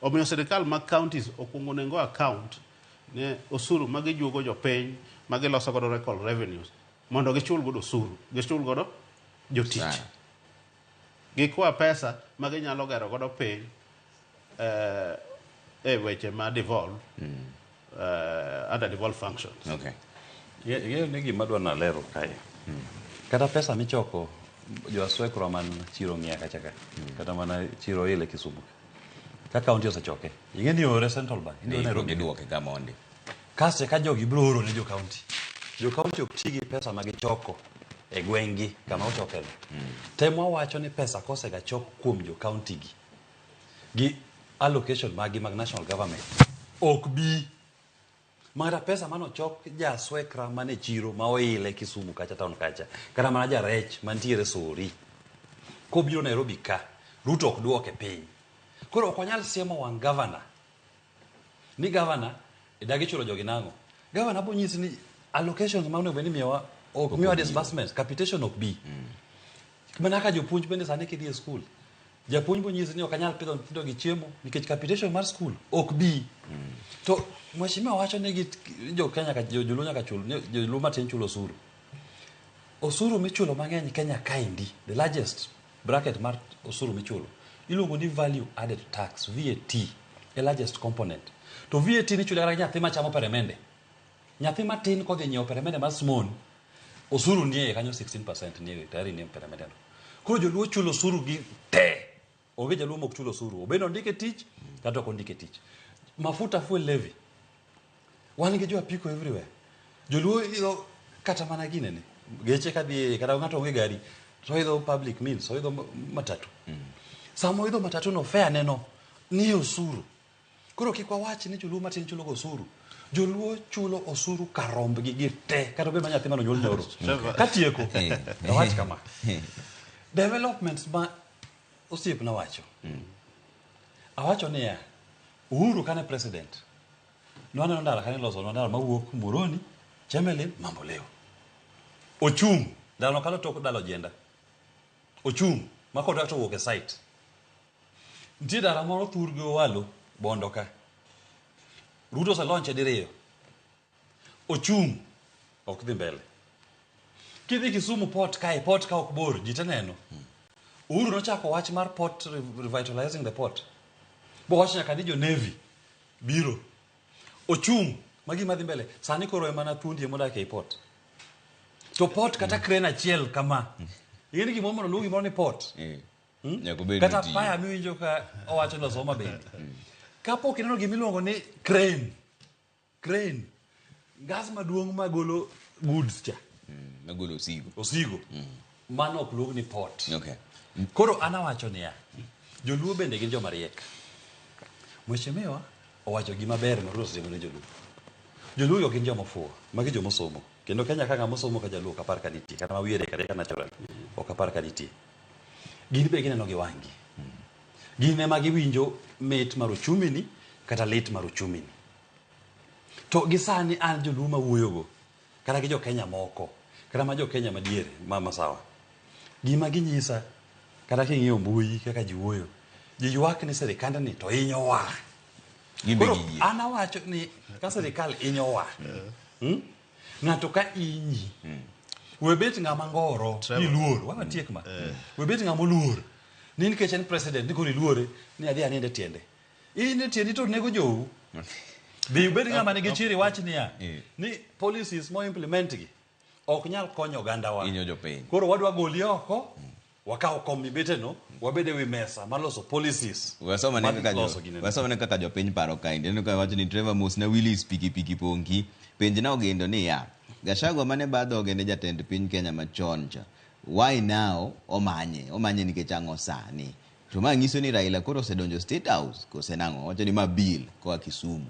C: Omiyo sirkal mag counties okuongo onego account ne osuru ma gijuogo jopiny ma giloso godo record revenues mondo gichul godo osuru, gichul godo jotich. Gikwa pesa ma ginyalo gero godo piny e weche ma devolve under devolved functions.
A: Okay.
S: Ing'eyo ni gima adwa nalero kae. Kata pesa michoko jo aswekro man chiro ng'iya kacha ka. Kata mana chiro ile Kisumu. Ka county osechoke. Ing'e ni ore Central Bank. Ni Nairobi.
A: Iduoke ka mondi.
S: Kasto ka jogi biro oro ne jo county. Jo county ok ti gi pesa ma gichoko e gweng'gi kama ochokeno. Temwa wacho ni pesa kosega chok kuom jo county gi gi allocation magi mag national government ok bi Mara pesa manochok jaswekra mane chiro ma oile Kisumu kacha town kacha kata mana jarech mantiere Sori kobiro Nairobi ka Ruto ok duoke piny. Koro ok wanyal siemo wang' gavana ni gavana dagi chulo jogi nang'o. Gavana bo nyisi ni allocations ma onego bed ni miyowa ok miyowa disbursements, capitation ok bi. Mana kaka jopuonj bende sani kidhi e skul, japuonj bo nyisi ni ok anyal pidho nyithindo gi chiemo nikech capitation mar skul ok bi. To mheshimiwa wacho ni gi jo Kenya ka joluo nyaka chul joluo matin chulo osuru. Osuru michulo mang'eny Kenya kaendi, the largest bracket mar osuru michulo iluongo ni value added tax VAT, e largest component. To VAT nichulo kata nyathi machamo peremende. Nyathi matin kodhi nyiewo peremende mar Smon, osuru nie kanyo 16% nie tayari nie peremende no. Koro joluo chulo osuru gi te. Onge jaluo mok chulo osuru. Obed ondike tich kata ok ondike tich. Mafuta fuel levy. Wan gi jo apiko everywhere. Joluo idho kata mana ginene. Geche kadhi kata ng'ato onge gari to idho public means, oidho matatu. Sama oidho matatu no fare neno ni osuru. Koro kik wawach ni joluo matin chulo osuru. Joluo chulo osuru karombgi gi te kata obed ma nyathi mane onyuol nyoro. Katieko, awach kama. Developments ma osiepna wacho. Awacho niya, Uhuru kane president, nwaneno ndara kane iloso ndara mawuok Muhoroni, Chemelil, Mamboleo. Ochung', ndara no kalo tok dala Ojienda. Ochung' ma contractor owuok e site. Nitie ndara moro thurgi Owalo, Bondo ka. Ruto oselaunche diriyo. Ochung' ok dhi mbele. Kidhi Kisumu port kae, port ka ok bor, ji te neno. Uhuru nochako wach mar port revitalizing the port. Bowacho nyaka ni jo Navy biro. Ochung' ma gima dhi mbele. Sani koro ema mana thuondi ema odak ei port. To port kata crane achiel kama. Ing'e ni gimoro mondo luong gimoro ni port.
A: Nyaka obed
S: Kata
A: ni tiyo.
S: paya miwinjo ka owacho loso Homa Bay. Kapok ineno gima iluongo ni crane. Crane. Gas maduong' magolo goods cha.
A: Magolo osigo.
S: Osigo. Mano ok luong ni port.
A: Okay.
S: Koro an awacho niya, joluo bende gin joma riek. Mheshimiwa owacho gima ber ma Ruto osetimo ne joluo. Joluo ok gin joma ofuwo, magi joma osomo. Kendo Kenya ka ng'ama osomo ka jaluo ok apar ka nitie, kata ma wiye riek arieka natural, ok apar ka nitie. Gin be gineno gi wang'gi. Gin ema giwinjo mit mar uchumi ni kata lit mar uchumi ni. To gi sani an joluo mawuoyogo, kata gi jo Kenya moko, kata ma jo Kenya madiere, ma masawa. Gima ginyisa, kata king'iyo mbui kaka ji wuoyo, ji ywak ni sirikandni to hinyowa. Koro an awacho ni ka sirikal hinyowa, Ng'ato ka inyi, we bet ng'ama ngoro, iluor, wawatiek ma. We bet ng'ama oluor. Ni nikech en president, ni koro iluore, ni adhi anind e tiende. Inind e tiendi to nego jou. Bi ubed ng'ama nigi chir iwach niya, ni policies mo implement gi ok nyal konyo ogandawa.
A: Hinyo jopiny.
S: Koro wadwa goli oko, wakaw kom mibeteno, wabed e wi mesa mar loso policies.
A: Wasomane kaka jopiny paro kaendi. Aneno ka wacho ni Trevor Mos na Willis piki piki pongi. Penj na ogendo niya, Gachagua mane bar dhoge ne jatend piny Kenya machon cha. Why now omanye? Omanye nikech ang'o sani? To ma nyiso ni Raila koro osedonjo State House kose nang'o? Wacho ni ma bill koa Kisumu.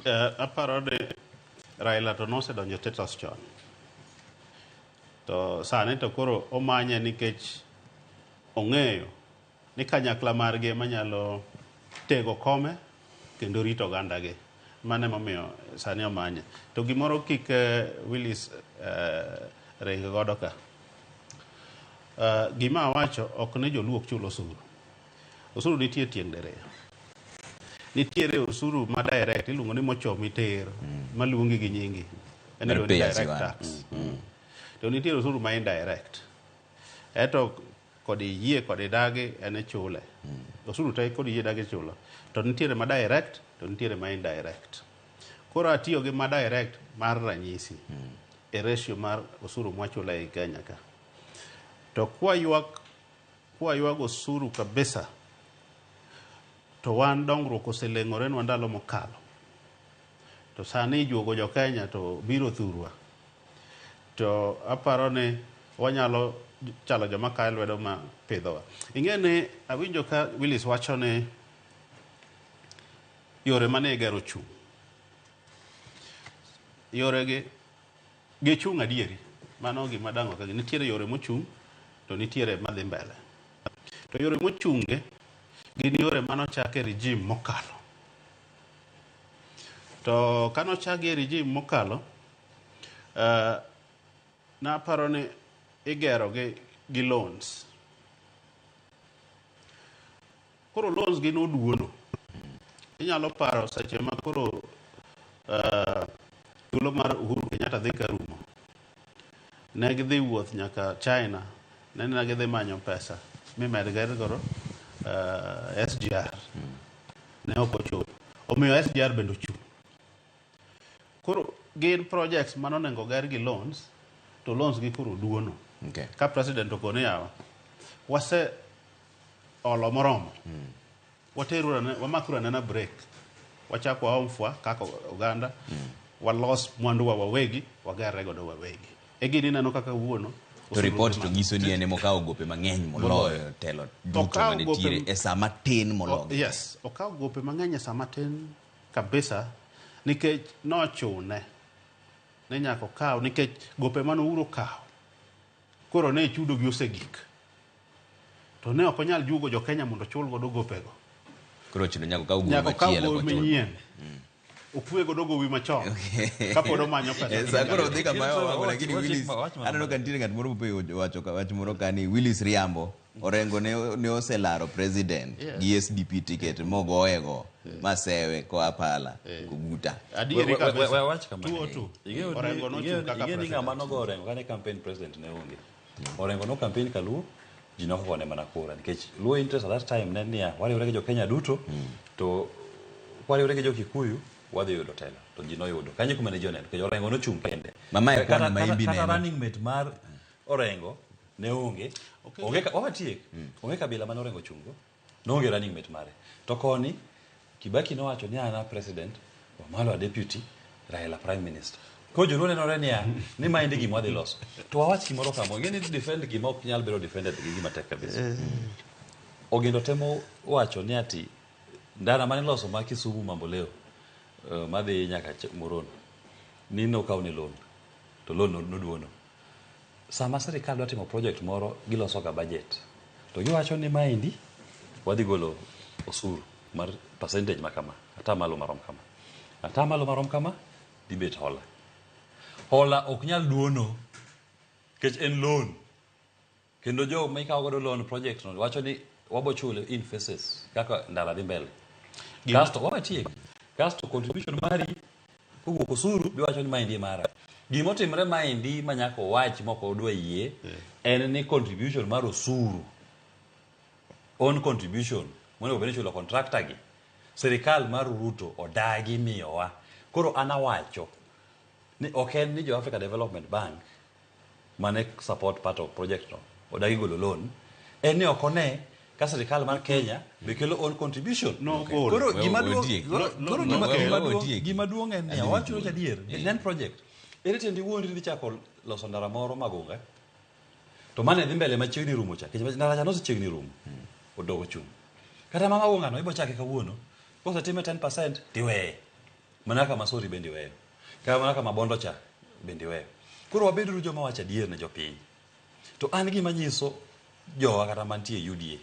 C: Aparo ni Raila to nosedonjo e State House chon. To sani to koro omanye nikech ong'eyo ni kanyakla margi ema nyalo tego kome kendo rito ogandagi. Mano emomiyo sani omanye. To gimoro kik Willis ring godo ka. Gima awacho ok ni joluo ok chul osuru. Osuru nitie tieng' diriyo. Nitiere osuru ma direct iluongo ni mochomi tir maluongi gi nyingi. En
A: Mar
C: iluongo ni
A: pay as
C: direct
A: you earn.
C: tax. To nitiere osuru ma indirect. Eto kod iyie kod idagi en ichule. Osuru te kod iyie dagi ichulo. To nitiere ma direct to nitiere ma indirect. Koro atiyo gi ma direct mar ranyisi e ratio mar osuru mwachulo ei Kenya ka. To kwa ywak osuru kabisa to wan dongruok oseleng'orenwa ndalo mokalo. To sani ijuogo jo Kenya to biro thurwa. To aparo ni wanyalo chalo joma kayo lwedo ma pidhowa. Ing'e ni awinjo ka Willis wacho ni yore mane igero chung'. Yore gi gichung' adieri. Mano gima dang' ok nitiere yore mochung' to nitiere madhi mbele. To yore mochung' gi gin yore manochak e regime mokalo. To kanochak e regime mokalo, naparo ni igero gi loans. Koro loans gi noduono. Inyalo paro seche ma koro thuolo mar Uhuru Kenyatta dhi karumo. Ne gidhi wuoth nyaka China, ne gidhi manyo pesa mimed ger godo SGR. Ne ok ochopo. Omiyo SGR bende ochung'. Koro gin projects manonego ger gi loans, to loans gi koro duono. Ka president okone yawa, wase olo moromo. Wateru wamakuru anena break. Wachak waom fwa kaka oganda. Walos mwanduwa wawegi, wagerre godo wawegi. E gini ineno kaka wuono.
A: To report to nyiso ni en emokawo gope mang'eny moloyo telo duto
C: Okawo
A: manitiere
C: gope-
A: e sama tin moloyo.
C: Yes, okawo gope mang'eny e sama tin kabisa nikech nochune ni nyaka okaw nikech gope mane Uhuru okawo koro ne chudo gi osegik to ne ok onyal juogo jo Kenya mondo ochul godo gopego.
A: Koro ochuno nyaka okaw gowi
C: Nyaka okaw
A: machielo
C: gowi
A: kochul.
C: manyien okwe godo gowi machon kapod omanyo pesa.
A: Eh, sa koro dhi kama owago lakini
S: Wach-
A: Willis
S: wach mana
A: aneno ka nitiere ng'at moro mopenjo wacho wach moro ka ni Willis riambo Orengo ne oselaro president gi SDP ticket mogoye go masewe koa pala koguta.
C: Adieri kabisa.
S: Wach kama.
C: 202.
S: Ing'eyo ni-
C: Orengo nochung' kaka
S: ing'eyo ni ng'ama
C: president.
S: nogo Orengo kane campaign president ne onge. Orengo no campaign kaluo ji nokogone mana kura nikech Luo interest at that time ne en niya wariwre gi jo Kenya duto to kwariwre gi jo Kikuyu wadhi yudo telo to ji noyudo kanyo kuma ne ji oneno nikech Orengo nochung' kende.
A: Ma mae
S: Kata-
A: kwan ma imbi
S: kata
A: neno.
S: running mate mar Orengo ne onge. Onge wawatiek. Onge kabila mane Orengo ochung'go. Noonge running mate mare. To koni Kibaki nowacho ni an a president, Wamalwa deputy, Raila prime minister. Koro joluo nenore niya ni maendi gima wadhi loso. To wawach gimoro kama, ing'e ni defend gima ok nyal bedo defended gi gima tek kabisa. Ogindo temo wacho ni ati ndara mane iloso ma Kisumu Mamboleo madhi nyaka Muhoroni ni nokaw ne loan to loan noduono. Sama sirikal dwa timo project moro giloso ga budget to giwacho ni maendi wadhi golo osuru mar percentage ma kama atamalo marom kama atamalo marom kama dhi bet hola hola ok nyal duono nikech en loan kendo jo ma ikawo godo loan project no wacho ni wabo chule in phases kaka ndara dhi mbele kasto wawatiek kasto contribution mari kowuok osuru biwacho ni maendi e mara gimotimre maendi ma nyaka owach mok odwa yie en ni contribution mar osuru own contribution monego bed ni ichulo contractor gi sirikal mar Ruto odagi miyowa koro an awacho ni ok en ni jo Africa Development Bank mane support part of project no odagi golo loan en ni ok one ka sirikal mar Kenya be kelo own contribution
C: No golo.
S: koro
A: We-
S: gima duong'
A: otiek.
S: koro
A: No, we- otiek.
S: gima duong' en niya
A: Adhi
S: wacho
A: duong'.
S: adier ne en project ere tiendi wuondi dhi chako loso ndara moro Magunga to mane dhi mbele machiegni rumo cha nikech ndara cha nosechiegni rumo odok ochung' kata ma Magunga no ibo chake kawuono kosetime 10% tiweye Mana kaka Masori bende iweyo. Kata mana kama Bondo cha bende iweyo. Koro wabeduru joma wacho adier ne jopiny. To an gima nyiso jowa kata mantie e UDA,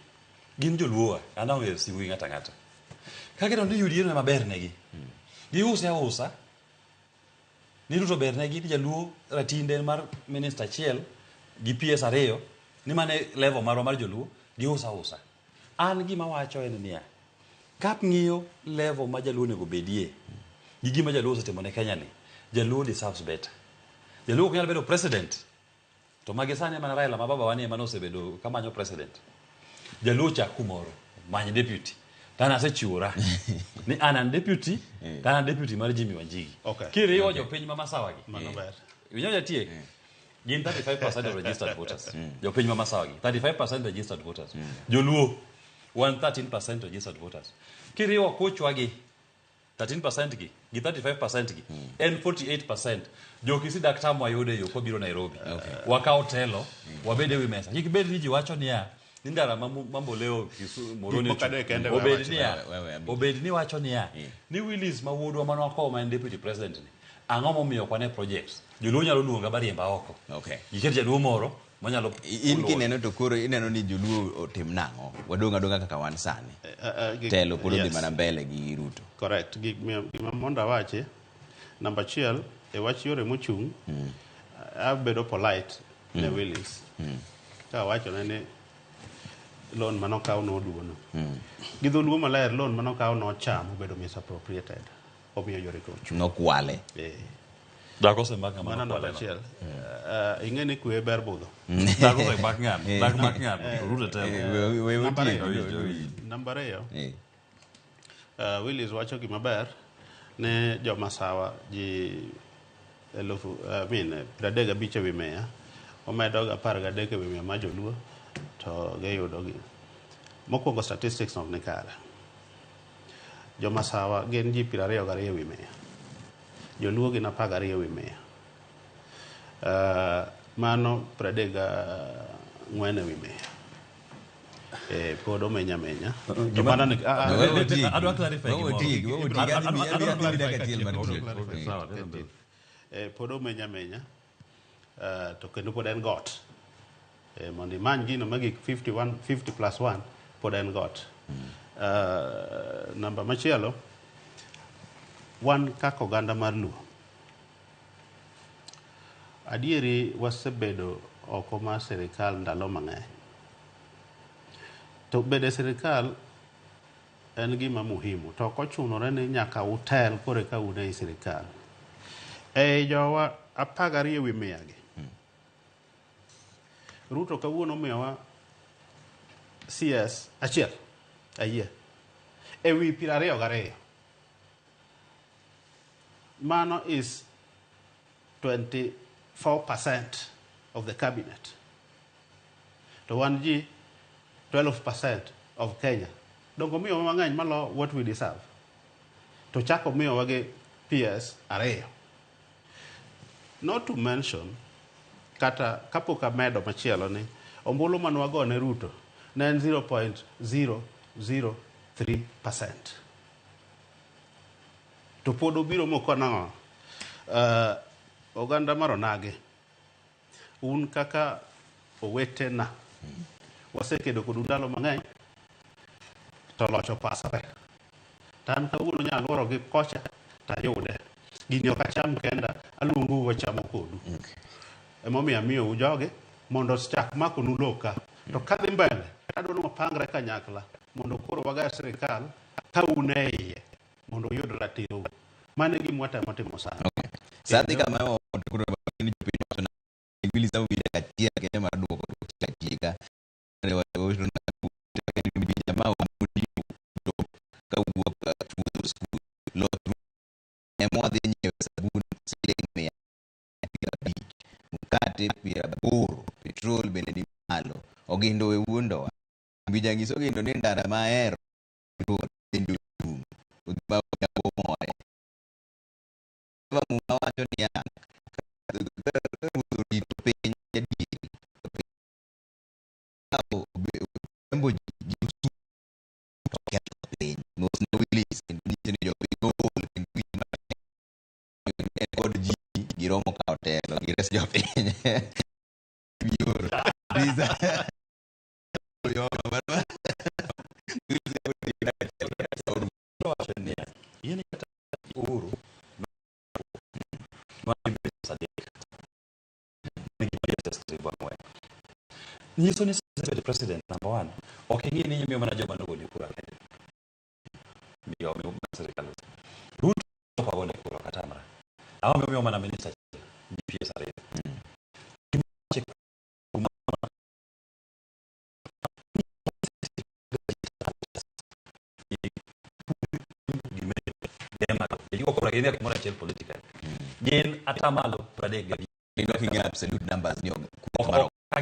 S: gin joluowa, an aonge sigu gi ng'ato ang'ata. Ka gineno ni UDA no ema ber negi, giuse ausa, ni Ruto ber negi, ni jaluo ratinde en mar minista achiel gi PS ariyo, ni mano e level marwa mar joluo, giuse ausa. An gima awacho en niya, Kang'iyo level ma jaluo onego bedie gi gima jaluo osetimo ne Kenya ni, jaluo deserves better. Jaluo ok nyal bedo president to magi sani mana Raila ma babawa ni ema nosebedo kamanyo president. Jaluo chak kumoro, many deputy. To an asechiwora ni an an deputy, to an an deputy mar Jimmy Wanjigi.
C: Okay.
S: Kiriwo
C: Okay.
S: jopiny ma Masawa gi.
C: Mano ber.
S: Iwinjo jatiek? Gin 35% of registered voters. Jopiny ma Masawa gi. 35% registered voters. Joluo wan 13% registered voters. Kiriwo kuchwa gi 13% gi gi 35% gi en 48%. Jo Kisii dak tam wayude yo kwabiro Nairobi. Wakaw telo, wabed e wi mesa. Kik bed ni ji wacho niya ni ndara ma ma Mboleo Kisu Moroni
C: Gik moko adek kende we
S: obed
C: wacho.
S: niya
A: We- we- we-
S: obed ni wacho niya ni Willis ma wuodwa mane wakowo ma en deputy president ni ang'o momiyo ok wane projects joluo nyalo luonga bariemba oko
A: Okay.
S: giket jaluo moro manyalo
A: In kineno to koro ineno ni joluo otim nang'o? Wadong' adong'a kaka wan sani. Telo pod odhi
C: yes.
A: mana mbele gi Ruto.
C: Correct. Gima mondo awachi, namba achiel, e wach yore mochung', abedo polite ne Willis. Ka awachone ni loan manokaw noduono. Gi dholuo maler, loan manokaw nocham obedo misappropriated. Omiyo yore go ochung'.
A: Nokwale.
C: Eh.
S: Dhako osemak ng'ama
C: Mano namba
S: nokwale no.
C: achiel. Ing'e ni kwe ber budho.
S: Dhako osemak ng'ano. Dhako mak ng'ano. Ruto telo.
C: Namba ariyo.
S: Owinjo.
C: Namba ariyo. Willis wacho gima ber ne joma sawa ji elufu I mean, 35 ewi mia omedo 13 ewi mia ma joluo to giyudo gi mokwongo statistics ok ni kare joma sawa gin ji 22 ewi mia joluo gin 12 ewi mia mano 34 ewi mia pod omenya amenya to mano ni
S: Adwa clarify gimoro. Adwa clarify Okay, sawa, tena mbele.
C: Pod omenya amenya to kendo pod en got mondo imany gino magik 51 50 plus 1 pod en got. Namba machielo wan kaka oganda mar Luo adieri wasebedo oko mar sirikal ndalo mang'eny to bedo e sirikal en gima muhimu to ok ochunore ni nyaka utel koro eka un ei sirikal. Ei jowa 12 ewi mia gi Ruto kawuono omiyowa CS achiel ayie ewi 22 mano is 24% of the cabinet to wan ji 12% of Kenya dongo miyowa mang'eny malo what we deserve to chako miyowa gi PS ariyo not to mention kata kapok amedo machielo ni ombulu mane wago ne Ruto ne en 0.003% to pod obiro mokono oganda mar onagi un kaka owetena wasekedo kodu ndalo mang'eny to loch opasre to an kawuono nyaluoro gi kocha tayude gini ok acham kenda aluongou wachamo kodu emomiyo amiyou jogi mondo chak makonu lowo ka to kadhi mbele adwa ni wapangre kanyakla mondo koro wager sirikal ka un e iye mondo uyud ratirou mano e gima watemo timo sani
A: Sadhi kama ot koro ni jopiny wacho na Willis au bila achiel kende mar duoko tieka jamaa kawuok chuodho skul loth ema wadhi nyiewe sabun siling 150 mkate 80 petrol bende ni malo ogindo we wuondowa Mbija nyiso ogindo ni ndara ma ahero bende ochung' odhi ma odhiambo more Muma wacho niya ka ruoth orito piny adieri to piny oriembo ji gi osuru to oketho piny mos ne Willis kendo nyiso ni jopiny ool kendo winjo matek res jopiny. Bioro. Riza.
S: Wacho niya, yie kata Uhuru nigi pesa 3 nigi pesa 4 nyiso ni sebedo president number one ok ing'i ni imiyo mana joma nogoni kura kende migawo mar sirikal. Ruto ok agone kura ok atamra. Ang'o momiyo mana minister achiel gi PS 2? Gima kura gin gimoro achiel politically gin 35%.
A: Kendo king'iyo absolute numbers ni
S: ok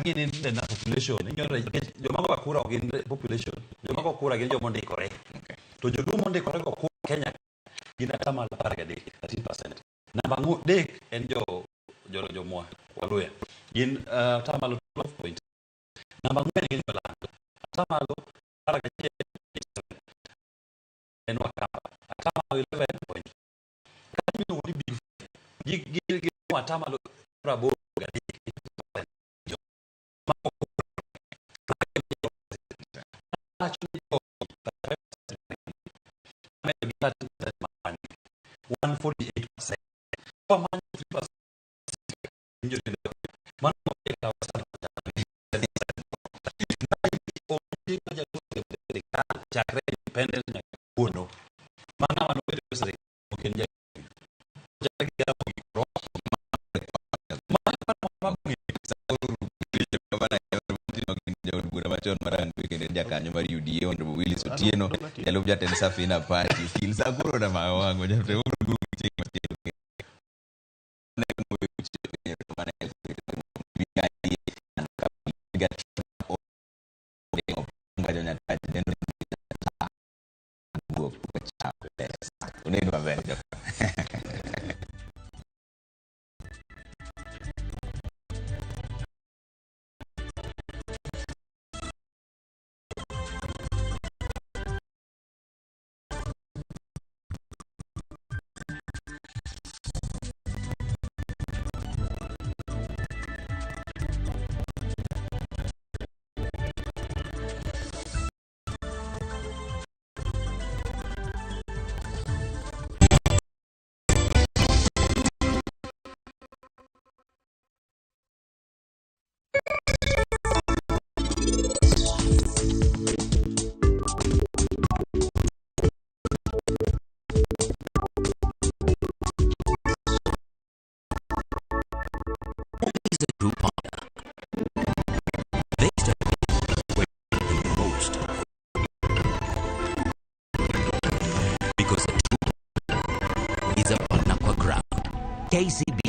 S: gin in the population. Ing'iyo nikech joma go kura ok gin population, joma go kura gin joma ondikore. To joluo mondikore go kura Kenya gin 13%, 13%. Namba 3 en jo jo jomwa Waluya gin 12 point. Namba 4 gin Jolando 11% en Wakamba 11 point. Kanyo iluongo ni big five gi 83%. Wacho ni medo gi 13% 148%. Wamanyo 3% mano sirikal chakre independence nyaka kawuono mana manobedo e sirikal ok en chakre gi
A: Jaod bura machon mar Rangwe kendo en jakanyo mar UDA Honorable Willis Otieno, jalup jatend Safina Party. Okil sa koro na ma wang'o jatend obiro duogo chieng' machielo. Onego maber.
B: Is a true partner. They step in where you need them the most. Because a true partner is a partner kwa ground. KCB.